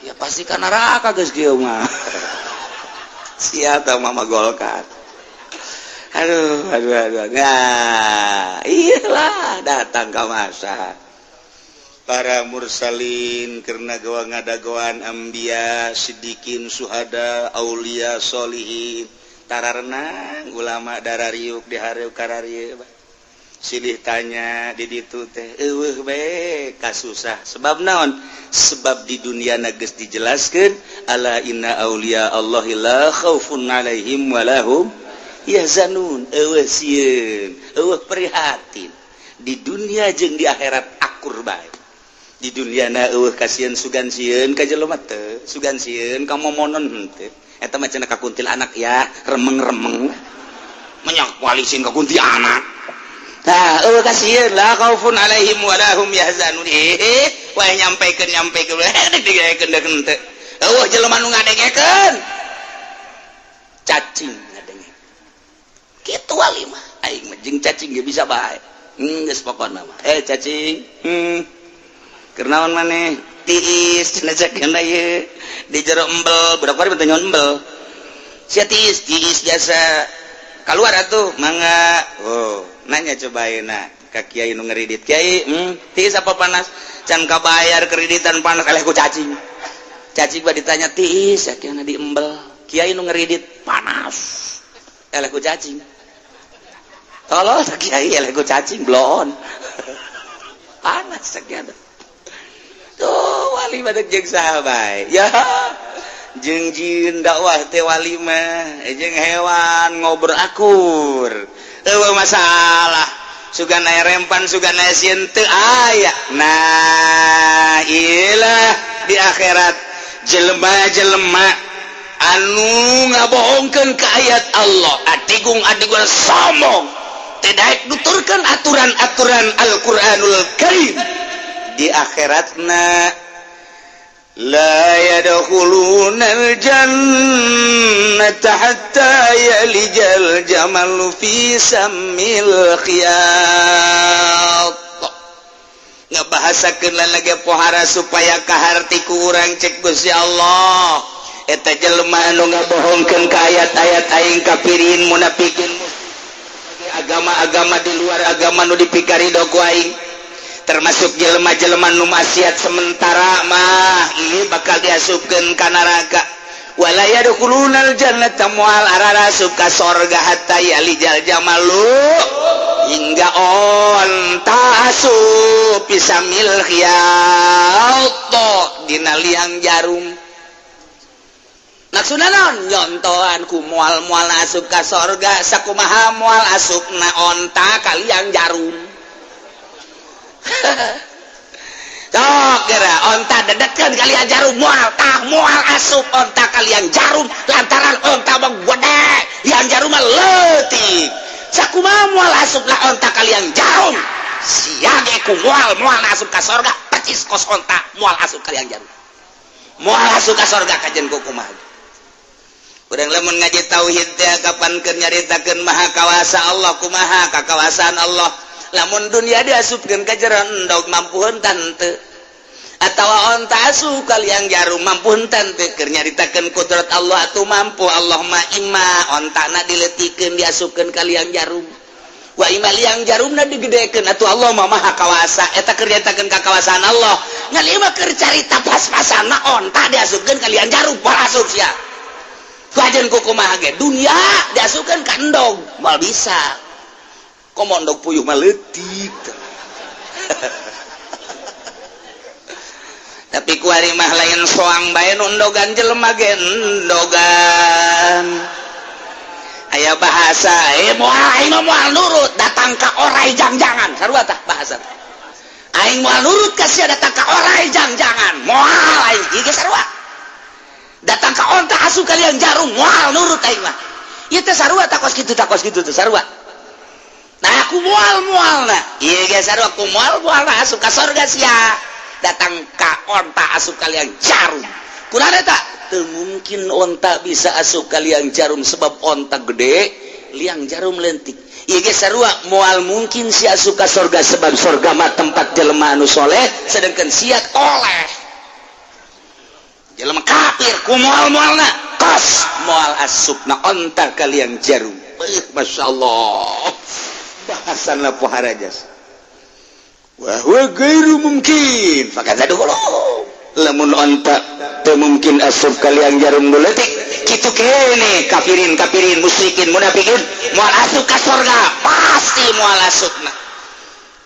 Ya pasti ka neraka geus kieu mah. Sia tah mama Golkar. Aduh, aduh, aduh. Nah, iyalah datang ke masa para mursalin karena gawa ngadagoan ambia, sidikin, suhada, aulia, solihin tararenang, ulama darariuk dihariuk kararieu silih tanya di ditu teh eueuh bae kasusah. Sebab naon? Sebab di dunia geus dijelaskeun, ala inna aulia Allahi la khaufun alaihim walahum yahzanun. Eueuh sieun, eueuh prihatin di dunia jeung di akhirat, akur bae. Di dunia na eueuh kasieun, sugan sieun ka jelema teu, sugan sieun ka momonon henteu. Eta mah cenah ka kuntilanak ya, remeng-remeng menyak walisin ka kuntilanak. Tah, eueuh kasieun, la khaufun alaihim walahum yahzanun. Eh, wae nyampaikeun nyampaikeun digaekeun deuk henteu. Eueuh jelema nu ngadengekeun, cacing ngadenge kitu. Wali mah aing mah jeung cacing ge bisa bae. Geus pokona mah, eh cacing, keur naon maneh tiis cenah? Cek ieu di jero embel, budak bari teh embel. Sia tiis tiis biasa keluar atuh, mangga. Oh, nanya coba ayeuna ka kiai nu ngeridit, kiai, tiis apa panas? Can kabayar kreditan panas kalih ku cacing. Cacing bah ditanya tiis ya kiai di embel. Kiai nu ngeridit panas eleh ku cacing. Tolol kiai, eleh ku cacing bloon panas sekian. Tuh wali pada jeung saha bae ya. Jeung jin dakwah teh wali mah jeung hewan ngobrol akur, euweuh masalah. Sugan aya rempan, sugan aya sieun, teu aya. Nah, ilah di akhirat jelema-jelema anu ngabohongkeun ka ayat Allah, adigung adigung sombong, tidak nuturkeun aturan-aturan Al-Qur'anul Karim, di akhiratna la yadkhulunal jannata hatta yalijal jamalu fi sammil khiyat. Ngabahasakeun lagi pohara supaya kaharti ku urang. Cek Gusti Allah, eta jelema anu ngabohongkeun ka ayat-ayat aing, kafirin, munafikin, agama-agama di luar agama nu dipikarido ku aing, termasuk jelema-jelema nu maksiat sementara mah, ini bakal diasupkeun ka neraka. Wala yadkhulunal jannata, moal ararasup ka sorga, hatta yalijal jamalu, hingga onta asup, fi sammil khiyat, dina liang jarum. Maksudna naon? Nyontohan ku moal-moal asup ka sorga sakumaha moal asupna onta ka liang jarum. Sok geura onta dedetkeun ka liang jarum, moal tah, moal asup onta ka liang jarum lantaran onta mah gede, liang jarum mah leutik. Sakumaha moal asup lah onta ka liang jarum, sia ge ku moal moal asup ka sorga percis kos onta moal asup ka liang jarum, moal asup ka sorga. Kajen ku kumaha urang lamun ngaji tauhid teh, kapan keur nyaritakeun maha kawasa Allah, kumaha kakawasaan Allah lamun dunia diasupkeun ka jero endog, mampu henteu? Atawa onta asup ka liang jarum, mampu henteu? Keur nyaritakeun kudrat Allah atuh mampu Allah mah. Ima ontana dileutikeun, diasupkeun ka liang jarum, wa ima liang jarumna digedekeun, atuh Allah mah maha kawasa. Eta keur nyaritakeun kakawasaan Allah. Ngan ieu mah keur carita pas-pasana onta diasupkeun ka liang jarum, moal asup sia. Kajen ku kumaha ge dunia diasupkeun ka endog moal bisa, komo endog puyuh mah leutik. Tapi kuari mah lain soang bae nu endogan, jelema ge endogan. Aya bahasa, eh, moal, aing mah moal nurut datang ka orai jang-jangan. Sarua tah bahasa, aing moal nurut ka sia datang ka orai jang-jangan, moal aing. Ieu ge sarua, datang ka onta asup ka liang jarum, moal nurut aing mah. Ieu teh sarua, takos kitu, takos kitu teh sarua. Nah, aku moal moal, nah ieu ge sarua, ku moal moal asup ka sorga sia datang ka onta asup ka liang jarum. Kurang eta teu mungkin onta bisa asup ka liang jarum sebab onta gede, liang jarum lentik. Ieu ge sarua, moal mungkin sia asup ka sorga sebab sorga mah tempat jelema anu soleh, sedangkan sia toleh, jelema kafir. Ku moal moalna kos moal asupna onta ka liang jarum. Masya Allah, bahasan pohara jas wa huwa ghairu mungkin fakadza dukhulu. Lamun onta teu mungkin asup ka liang jarum nu leutik, kitu kene kafirin kafirin, musyrikin, munafikin moal asup ka sorga, pasti moal asupna.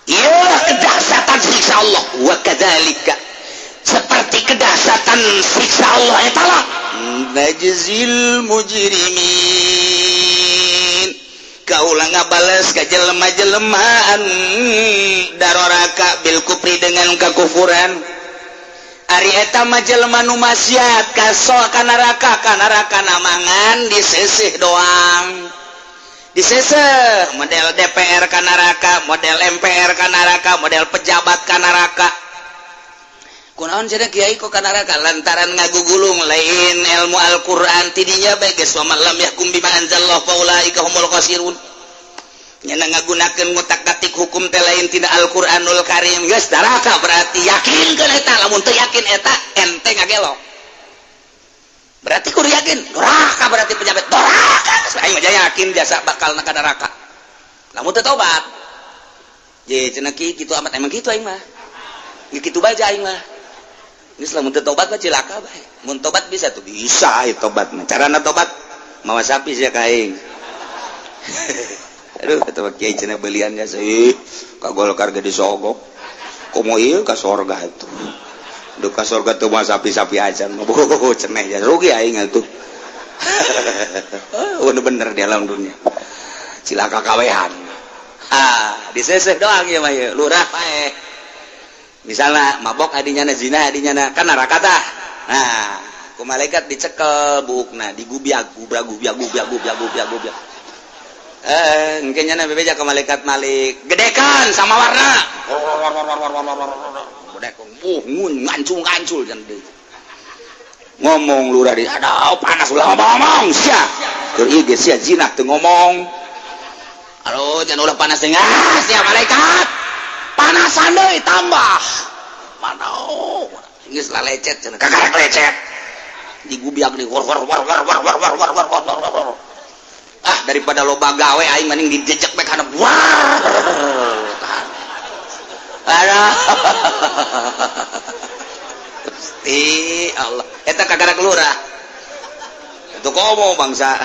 Ieu kedahsyatan siksa Allah. Wa kadzalika, seperti kedahsyatan siksa Allah eta lah, najzil mujrimin, kaula ngabales ka jelema-jelemaan daroraka, bil kufri, dengan kekufuran. Ari eta mah jelema nu maksiat kaso ka neraka, ka neraka namangan diseseh doang, diseseh model DPR ka neraka, model MPR ka neraka, model pejabat ka neraka. Kunaon cenah, kiai, kok ka neraka? Lantaran ngagugulung lain ilmu Al-Qur'an. Tidinya bae geus, wa man lam yahkum bima anzalallahu faulaika humul khasirun. Nyana ngagunakeun ngutak-atik hukum teh lain tina Al-Qur'anul Karim, geus neraka. Berarti yakin keun eta, lamun teu yakin eta ente ngagelo. Berarti kudu yakin neraka, berarti pejabat neraka. Geus aing mah yakin jasa bakal ka neraka lamun teu tobat. Je cenah ki kitu amat, emang kitu aing mah. Kitu bae aing mah. Geus lamun teu tobat mah cilaka bae. Mun tobat bisa tuh, bisa ieu tobat mah. Carana tobat mawa sapi sia ka aing. Aduh, kata kiai cenah belian jasa ih ka Golkar ge disogok. Komo ieu ka sorga itu. Duka surga tuh mah sapi-sapi aja. Oh, ceneh ya rugi aing atuh. Oh, bener di alam dunia. Cilaka kawehan. Ah, diseseh doang ya mah ya. Lurah paeh. Misalnya mabok adinya na, zina adinya na, kan neraka tah. Nah, ku malaikat dicekel buukna, digubiag, gubiag, gubiag, gubiag, gubiag, gubiag, gubiag. Eh, engke nya bebeja ke malaikat Malik, gedekan sama warna. Gedekan, ngun ngancul ngancul jan deui. Ngomong lurah di, aduh panas, ulah ngomong sia. Keur ieu ge sia zina teu ngomong. Aduh, jangan ulah panas teh, ah, sia malaikat. Panasan deui tambah. Mana geus lalecet cenah, kakarek lecet. Digubiag di war war war war war war war war war war war. Ah, daripada loba gawe aing mending dijejek bae kana war. Aduh. Gusti Allah. Eta kakarak lurah. Itu komo bangsa.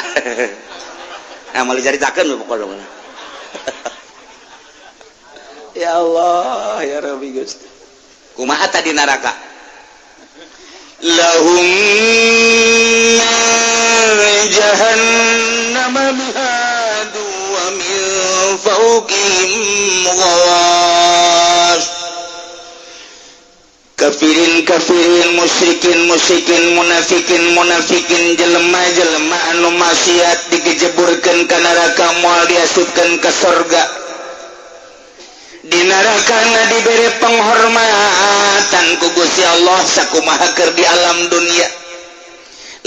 Nah, mau diceritakeun pokoknya. Ya Allah, ya Rabbi Gusti. Kumaha tadi neraka? Lahum jahannam mihadu wa min fawqihim ghawash. Kafirin kafirin, musyrikin musyrikin, munafikin munafikin, jelema jelema anu maksiat dikejeburkeun ka neraka, moal diasupkeun ka sorga. Di neraka diberi penghormatan ku Gusti Allah sakumaha keur di alam dunia.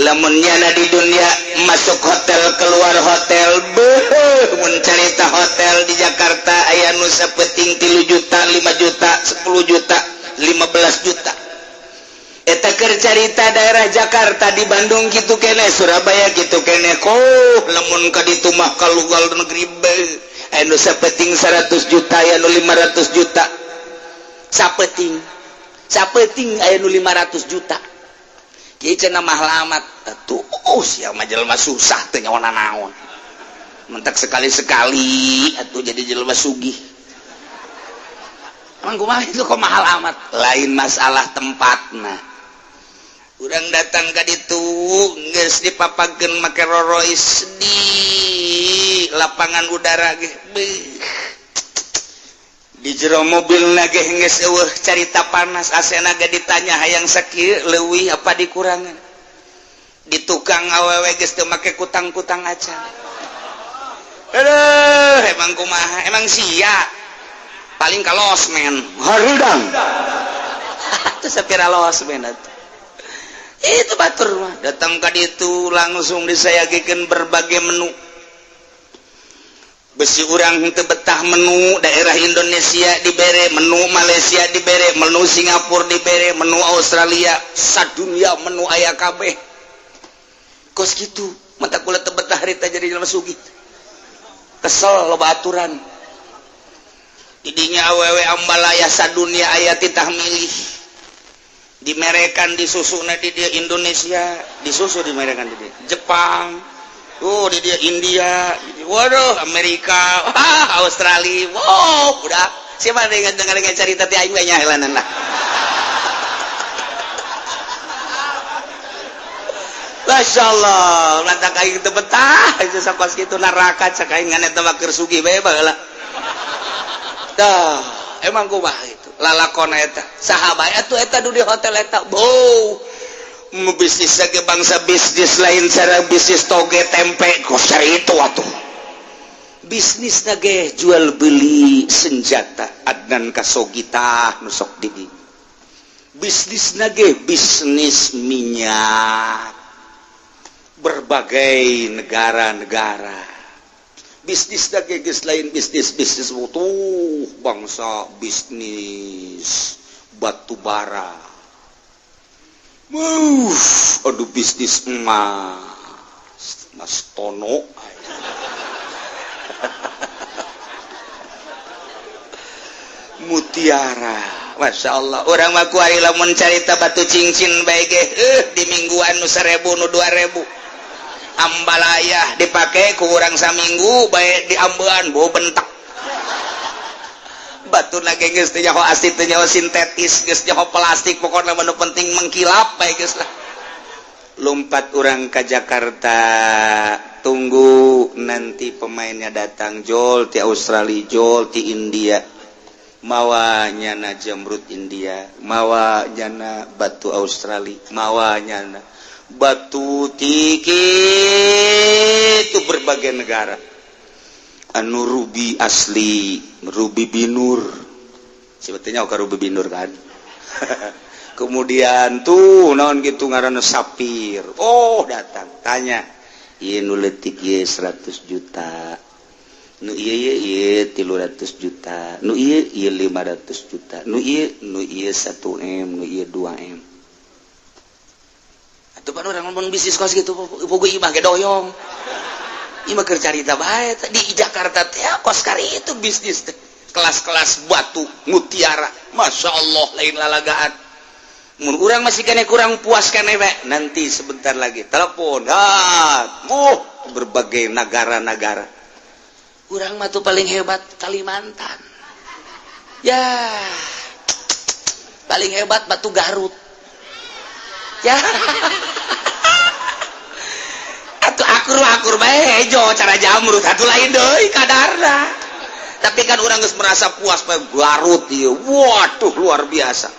Lamun nyana di dunia masuk hotel, keluar hotel, beuh, mun carita hotel di Jakarta aya nu sapeting 3 juta, 5 juta, 10 juta, 15 juta. Eta keur carita daerah Jakarta. Di Bandung gitu kene, Surabaya gitu kene. Koh lamun ka ditu mah ka luar negeri, beuh, aya nu sapeting 100 juta, aya nu 500 juta sapeting, sapeting aya nu 500 juta. Kieu cenah mahal amat atuh. Oh, sia mah jelema susah teu nyawa naon, mentak sekali-sekali atuh jadi jelema sugih. Emang kumaha itu kok mahal amat? Lain masalah tempatna. Urang datang ka ditu geus dipapakeun make rorois di lapangan udara ge, beuh. Di jero mobil ge geus eueuh carita panas, AC-na ge ditanya hayang sakieu leuwih apa dikurangan. Di tukang awewe geus teu make kutang-kutang acan. Aduh, emang kumaha? Emang sia paling ka losmen hareudang atuh, sapira losmen atuh. Itu batur mah datang ka ditu langsung disayagikeun berbagai menu. Besi urang teu betah, menu daerah Indonesia dibere, menu Malaysia dibere, menu Singapura dibere, menu Australia, sadunia menu aya kabeh. Kos kitu mata kula teu betah harita jadi jelema sugih, kesel loba aturan. Didinya awewe ambalaya sadunia aya, titah milih, dimerekan di susuna di dia Indonesia, di susu dimerekan di dia Jepang, oh, di dia India, waduh, Amerika, ah, Australia. Wow, udah siapa dengan cerita ti aing banyak lah. Masya Allah, lantak aing teu betah itu sakos kitu neraka cak aing ngan eta mah keur sugih bae baheula. Tah, emang kumaha itu? Lalakon eta. Saha bae atuh eta di hotel eta? Bau. Bisnis ge bangsa bisnis lain, cara bisnis toge tempe kos itu atuh. Bisnis ge jual beli senjata, Adnan Khashoggi tah nu sok di. Bisnis ge bisnis minyak berbagai negara-negara, bisnis geus lain bisnis bisnis butuh bangsa bisnis batu bara. Aduh, bisnis emas, Mas Tono, mutiara. Masya Allah, urang mah kuari lamun carita batu cincin bae ge, di mingguan nu 1000, nu 2000, ambalaya dipakai ku urang saminggu bae diambean bau bentak. Batu lagi geus teu nyaho asli, teu nyaho sintetis, geus nyaho plastik, pokokna mah nu penting mengkilap bae geus lah. Lompat urang ke Jakarta, tunggu nanti pemainnya datang, jol ti Australia, jol ti India, mawa nyana jamrut India, mawa nyana batu Australia, mawa nyana batu tiki itu berbagai negara anu ruby asli, ruby binur sebetulnya, oke, ruby binur kan. Kemudian tuh naon gitu ngaranna, sapir. Oh, datang, tanya, ieu nu leutik ieu 100 juta, nu ieu ieu ieu 300 juta, nu ieu ieu 500 juta, nu ieu, nu ieu 1 M, nu ieu 2 M. Atuh pan urang ngomong bisnis kos gitu, bogo imah ge doyong. Ieu mah keur carita bae. Di Jakarta teh kos kari itu bisnis teh. Kelas-kelas batu mutiara, Masya Allah, lain lalagaan. Mun urang masih kene kurang puas kene we, nanti sebentar lagi telepon, ah, berbagai negara-negara. Urang mah tuh paling hebat Kalimantan. Ya, paling hebat batu Garut. Ya. Atuh akur akur bae hejo cara jamrut atuh, lain deui kadarna. Tapi kan urang geus merasa puas bae Garut ieu. Waduh, luar biasa.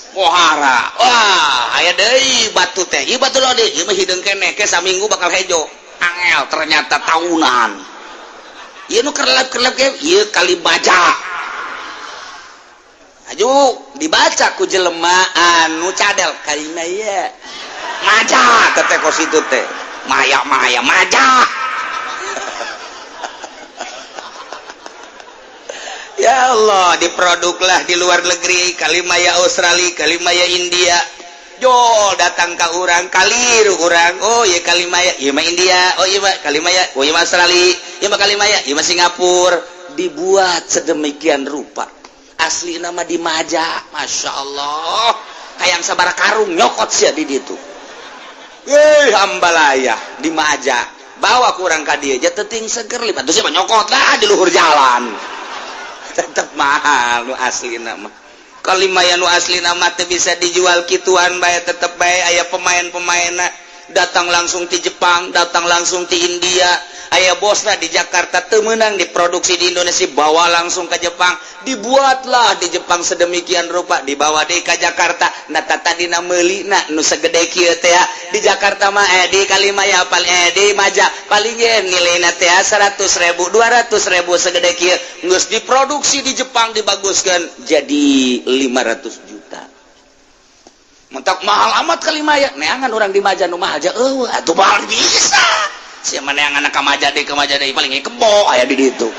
Pohara. Wah, aya deui batu teh. Ieu batu lo deui, ieu mah hideung keneh ke saminggu bakal hejo. Angel, ternyata tahunan. Ieu nu kerlap-kerlap ge ieu kali baja. Aju dibaca ku jelema anu cadel kalima ieu. Maja teh kos itu teh. Maya maya maja. Ya Allah, diproduklah di luar negeri, Kalimaya Australia, Kalimaya India. Jo datang ke urang, kaliru urang. Oh iya, Kalimaya, iya mah India. Oh iya mah Kalimaya, oh iya mah Australia, iya mah Kalimaya, iya mah Singapura. Dibuat sedemikian rupa. Asli nama di Maja, Masya Allah. Hayang sabara karung nyokot sia di ditu. Eh, ambalaya di Maja. Bawa kurang ka dieu ja teuting seger lima. Terus mah nyokot lah di luhur jalan. Tetep mahal nu asli nama. Kalimaya nu asli nama teu bisa dijual kituan bae, tetep bae aya pemain-pemainna datang langsung di Jepang, datang langsung di India. Aya bosna di Jakarta, teu meunang diproduksi di Indonesia, bawa langsung ke Jepang, dibuatlah di Jepang sedemikian rupa, dibawa deui ka Jakarta. Nah, tadina meulina nu segede kieu teh di Jakarta mah, eh, di Kalimaya paling, eh, di Maja paling ge nilaina teh 100 ribu, 200 ribu segede kieu. Geus diproduksi di Jepang, dibaguskan jadi 500 juta. Mentak mahal amat Kalimaya, neangan orang di Maja nu mahal aja eueuh atuh, mahal bisa. Siapa neangan ka Maja deui, ka Maja deui paling kebo aya di ditu.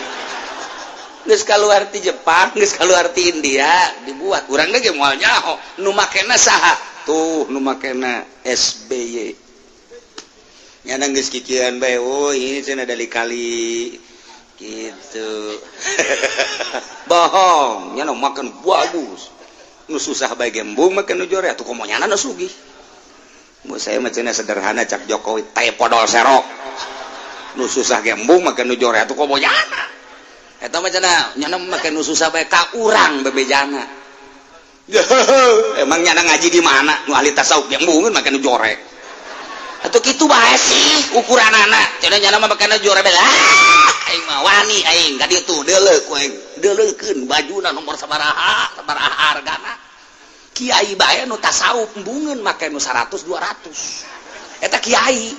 Geus kaluar ti Jepang, geus kaluar ti India, dibuat. Urang ge moal nyaho nu makena saha. Tuh nu makena SBY. Nyana geus kikieuan bae, oh ini cenah dari kali gitu. Bohong, nyana makan bagus. Nu susah bae gembung make nu jore atuh, komo nyana nu sugih. Mu saya mah cenah sederhana, cak Jokowi teh podol serok. Nu susah gembung make nu jore atuh, komo nyana. Eta mah cenah nyana make nu susah bae ka urang bebejana. Emang nyana ngaji di mana? Nu ahli tasawuf gembungeun make nu jore. Atuh kitu bae sih ukuranana. Cenah nyana mah make nu jore bae. Ah, aing mah wani aing ka ditu deuleu ku aing. Deuleukeun bajuna nomor sabaraha, sabaraha hargana. Kiai bae nu tasawuf embungeun make nu 100 200. Eta kiai.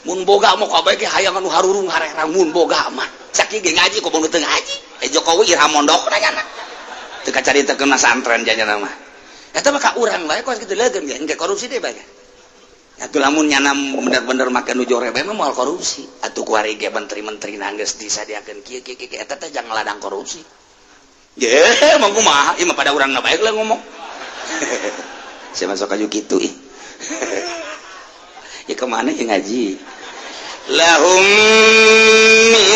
Mun boga mah kabeh ge hayang anu harurung harerang mun boga mah. Sakieu ge ngaji komo nu teu ngaji. Eh, Jokowi iraha mondokna nyana. Teu kacarita kena santren janyana mah. Eta mah ka urang bae kos kitu leugeun ge engke korupsi deui bae. Atuh lamun nyana bener-bener make nu jore bae mah moal korupsi. Atuh kuari ge menteri-menteri geus disadiakeun kieu kieu kieu, eta teh jangan ladang korupsi. Ye, mah kumaha? Ieu mah pada urang bae lah ngomong. Saya masuk aju kitu ih. Ya kemana ya ngaji? Lahum min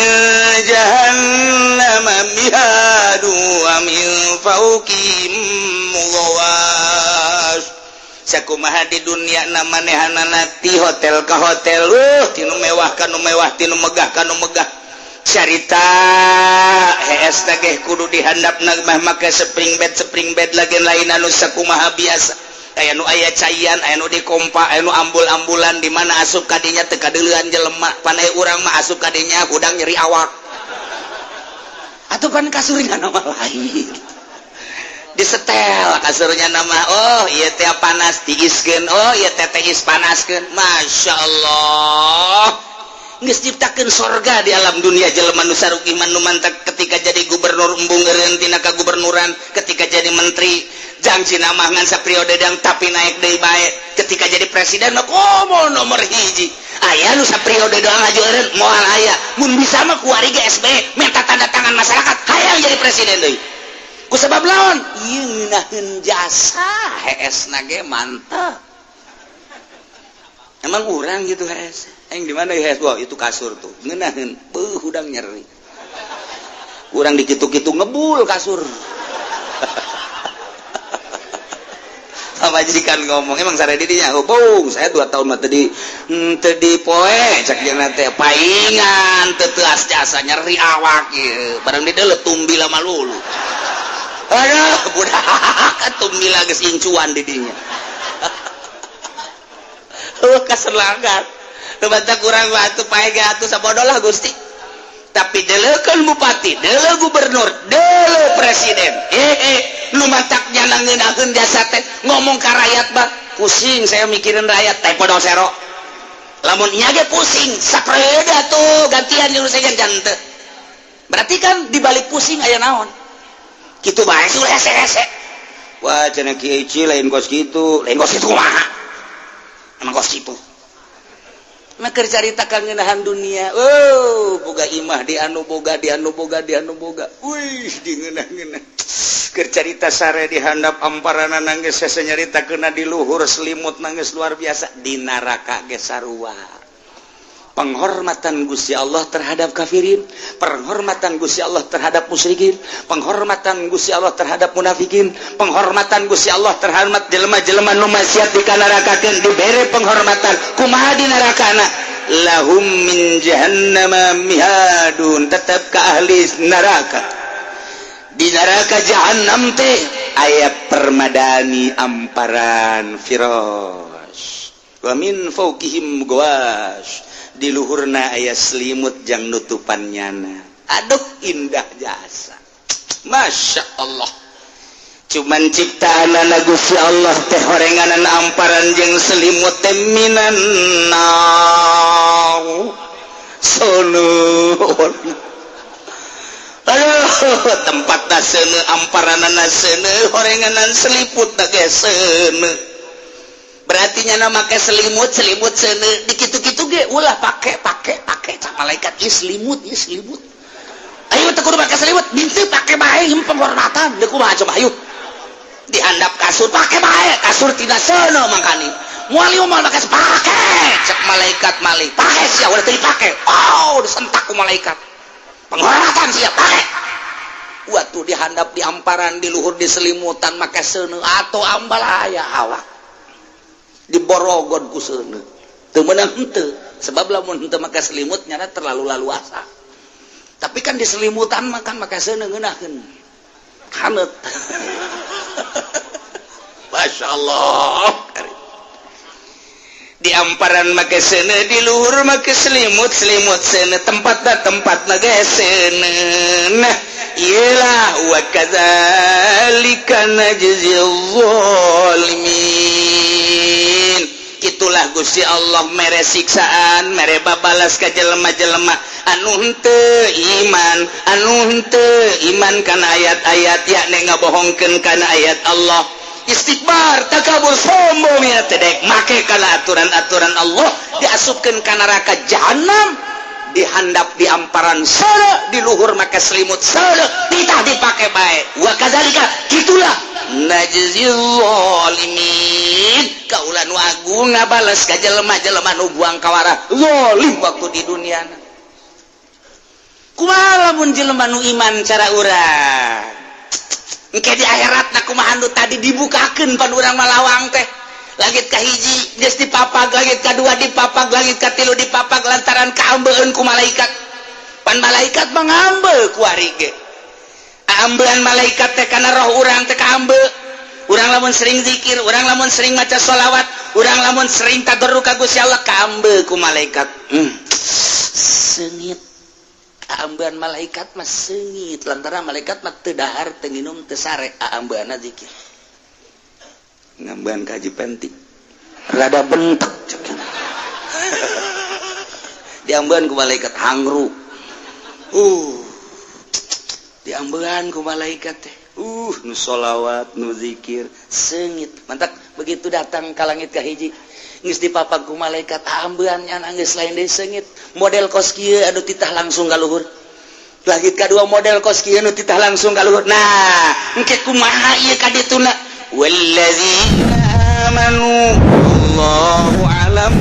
jahannam mihadu wa min fawqihim ghawash. Sakumaha di dunia na manehanana ti hotel ka hotel, tinu mewah kanu mewah, tinu megah kanu megah. Carita hees teh kudu dihandap mah make spring bed, spring bed lagi lain anu sakumaha biasa. Aya nu aya caian, aya nu dikompa, aya nu ambul-ambulan, di mana asup kadinya teu kadeulean jelema. Panai urang mah asup kadinya hudang nyeri awak atuh. Pan kasurnya nama lain, disetel kasurnya nama. Oh iya teh panas tiiskeun, oh iya teh tiis panaskeun. Masya Allah, geus ciptakeun sorga di alam dunia jelema nu saruki nu mantak. Ketika jadi gubernur embung eureun tina kagubernuran, ketika jadi menteri jangji nama ngan sapriode dang tapi naik deui bae. Ketika jadi presiden mah komo nomor hiji. Aya nu sapriode doang aju eureun? Moal aya. Mun bisa mah kuari ge SBY minta tanda tangan masyarakat hayang jadi presiden deui. Ku sebab lawan ieu ngeunaheun jasa hees na ge mantap. Emang urang gitu hees yang di mana hees? Wah, itu kasur tuh ngeunaheun, beuh, hudang nyeri. Urang dikitu-kitu ngebul kasur. Pamajikan ngomong, "Emang sare didinya?" "Oh, bung, saya 2 tahun mah tadi tadi poe." Cek jeung teh paingan teu teuas jasa, nyeri awak ieu. Barang di deuleu tumbila malulu. Aduh, budak tumbila geus incuan di dinya. Oh, kaselangan. Teu bantah kurang atuh pae ge atuh sabodo lah Gusti. Tapi deuleukeun bupati, deuleu gubernur, deuleu presiden. Eh eh, nu matak nyana ngeunaheun jasa teh ngomong ka rakyat bah, "Pusing saya mikirin rakyat teh podo sero." Lamun nya ge pusing, sapreda tuh gantian jeung sejen teu. Berarti kan dibalik pusing aya naon? Kitu bae sih hese-hese. Wah, cenah Kiai lain kos kitu, lain kos kitu kumaha? Emang kos kitu. Mah keur carita kangenahan dunia. Oh, boga imah di anu boga, di anu boga, di anu boga. Wih, di ngeunah-ngeunah. Keur carita sare di handap amparana nangis, hese nyaritakeun di luhur selimut nangis luar biasa. Di neraka ge sarua. Penghormatan Gusti Allah terhadap kafirin, penghormatan Gusti Allah terhadap musyrikin, penghormatan Gusti Allah terhadap munafikin, penghormatan Gusti Allah terhadap jelema-jelema nu maksiat di kanarakakeun, dibere penghormatan. Kumaha di nerakana? Lahum min jahannama mihadun. Tetap ke ahli neraka, di neraka jahannam teh aya permadani amparan firas, wa min fawqihim ghawash, di luhurna aya selimut jang nutupan nyana. Aduh, indah jasa, Masya Allah. Cuman ciptaan Gusti Allah teh horenganan amparan jeung selimut teh minan nar seuneu. Aduh, tempatna seuneu, amparanana seuneu, horenganan seliput ge seuneu. Berarti nyana make selimut, selimut seuneu, dikitu-kitu ge ulah pake pake pake. Cak malaikat, "Ih, selimut, ih, selimut. Ayo teu kudu make selimut." Binti pake bae, ieu penghormatan. Deuk kumaha coba? Ayo dihandap kasur pake bae, kasur tidak seuneu mangkani. Moal ieu moal make, pake. Cek malaikat malik, "Pake sia, udah teu dipake." Oh, disentak ku malaikat, "Penghormatan sia, pake." Waktu dihandap di amparan, di luhur di selimutan make seuneu atau ambalaya awak diborogon ku seuneu. Teu meunang henteu, sebab lamun henteu make selimut nyana terlalu laluasa. Tapi kan di selimutan makan make seuneu ngeunaheun haneut. Masya Allah, di amparan make seuneu, di luhur make selimut, selimut seuneu, tempatna tempatna ge seuneu. Nah, iyalah, wa kadzalika najzil zalimin. Itulah Gusti Allah mere siksaan, mere babalas ka jelema-jelema anu henteu iman, anu henteu iman kana ayat-ayat, yakni ngabohongkeun kana ayat Allah, istikbar, takabur, sombong ya tedek make kana aturan-aturan Allah, diasupkeun ka neraka jahanam. Dihandap di amparan seuneu, di luhur make selimut seuneu, titah dipake bae. Wa kadzalika, gitulah, najzil zalimin, kaula nu agung ngabales ka jelema-jelema nu buang kawara zalim waktu di dunia. Kumaha lamun jelema nu iman? Cara urang engke di akhirat na kumaha? Nu tadi dibukakeun pan urang malawang teh langit kahiji geus dipapag, langit kadua dipapag, langit katilu dipapag, lantaran kaambeun ku malaikat. Pan malaikat mah ngambe kuari ge. Ambean malaikat teh kana roh urang teh kaambe. Urang lamun sering zikir, urang lamun sering maca sholawat, urang lamun sering tadarru ka Gusti Allah, kaambe ku malaikat. Seungit. Kaambean malaikat mah seungit lantaran malaikat mah teu dahar, teu nginum, teu sare, aambeanna zikir. Ngambean ka Haji Penti. Rada bentek cek. Diambean ku malaikat hangru. Diambean ku malaikat teh. Nu sholawat, nu zikir, seungit. Mantap begitu datang ka langit ka hiji geus dipapag ku malaikat, ambean nya geus lain deui, seungit. Model kos kieu anu titah langsung ka luhur. Langit kadua model kos kieu nu titah langsung ka luhur. Nah, engke kumaha ieu ka dituna? Wallazina amanu, Allahu alam.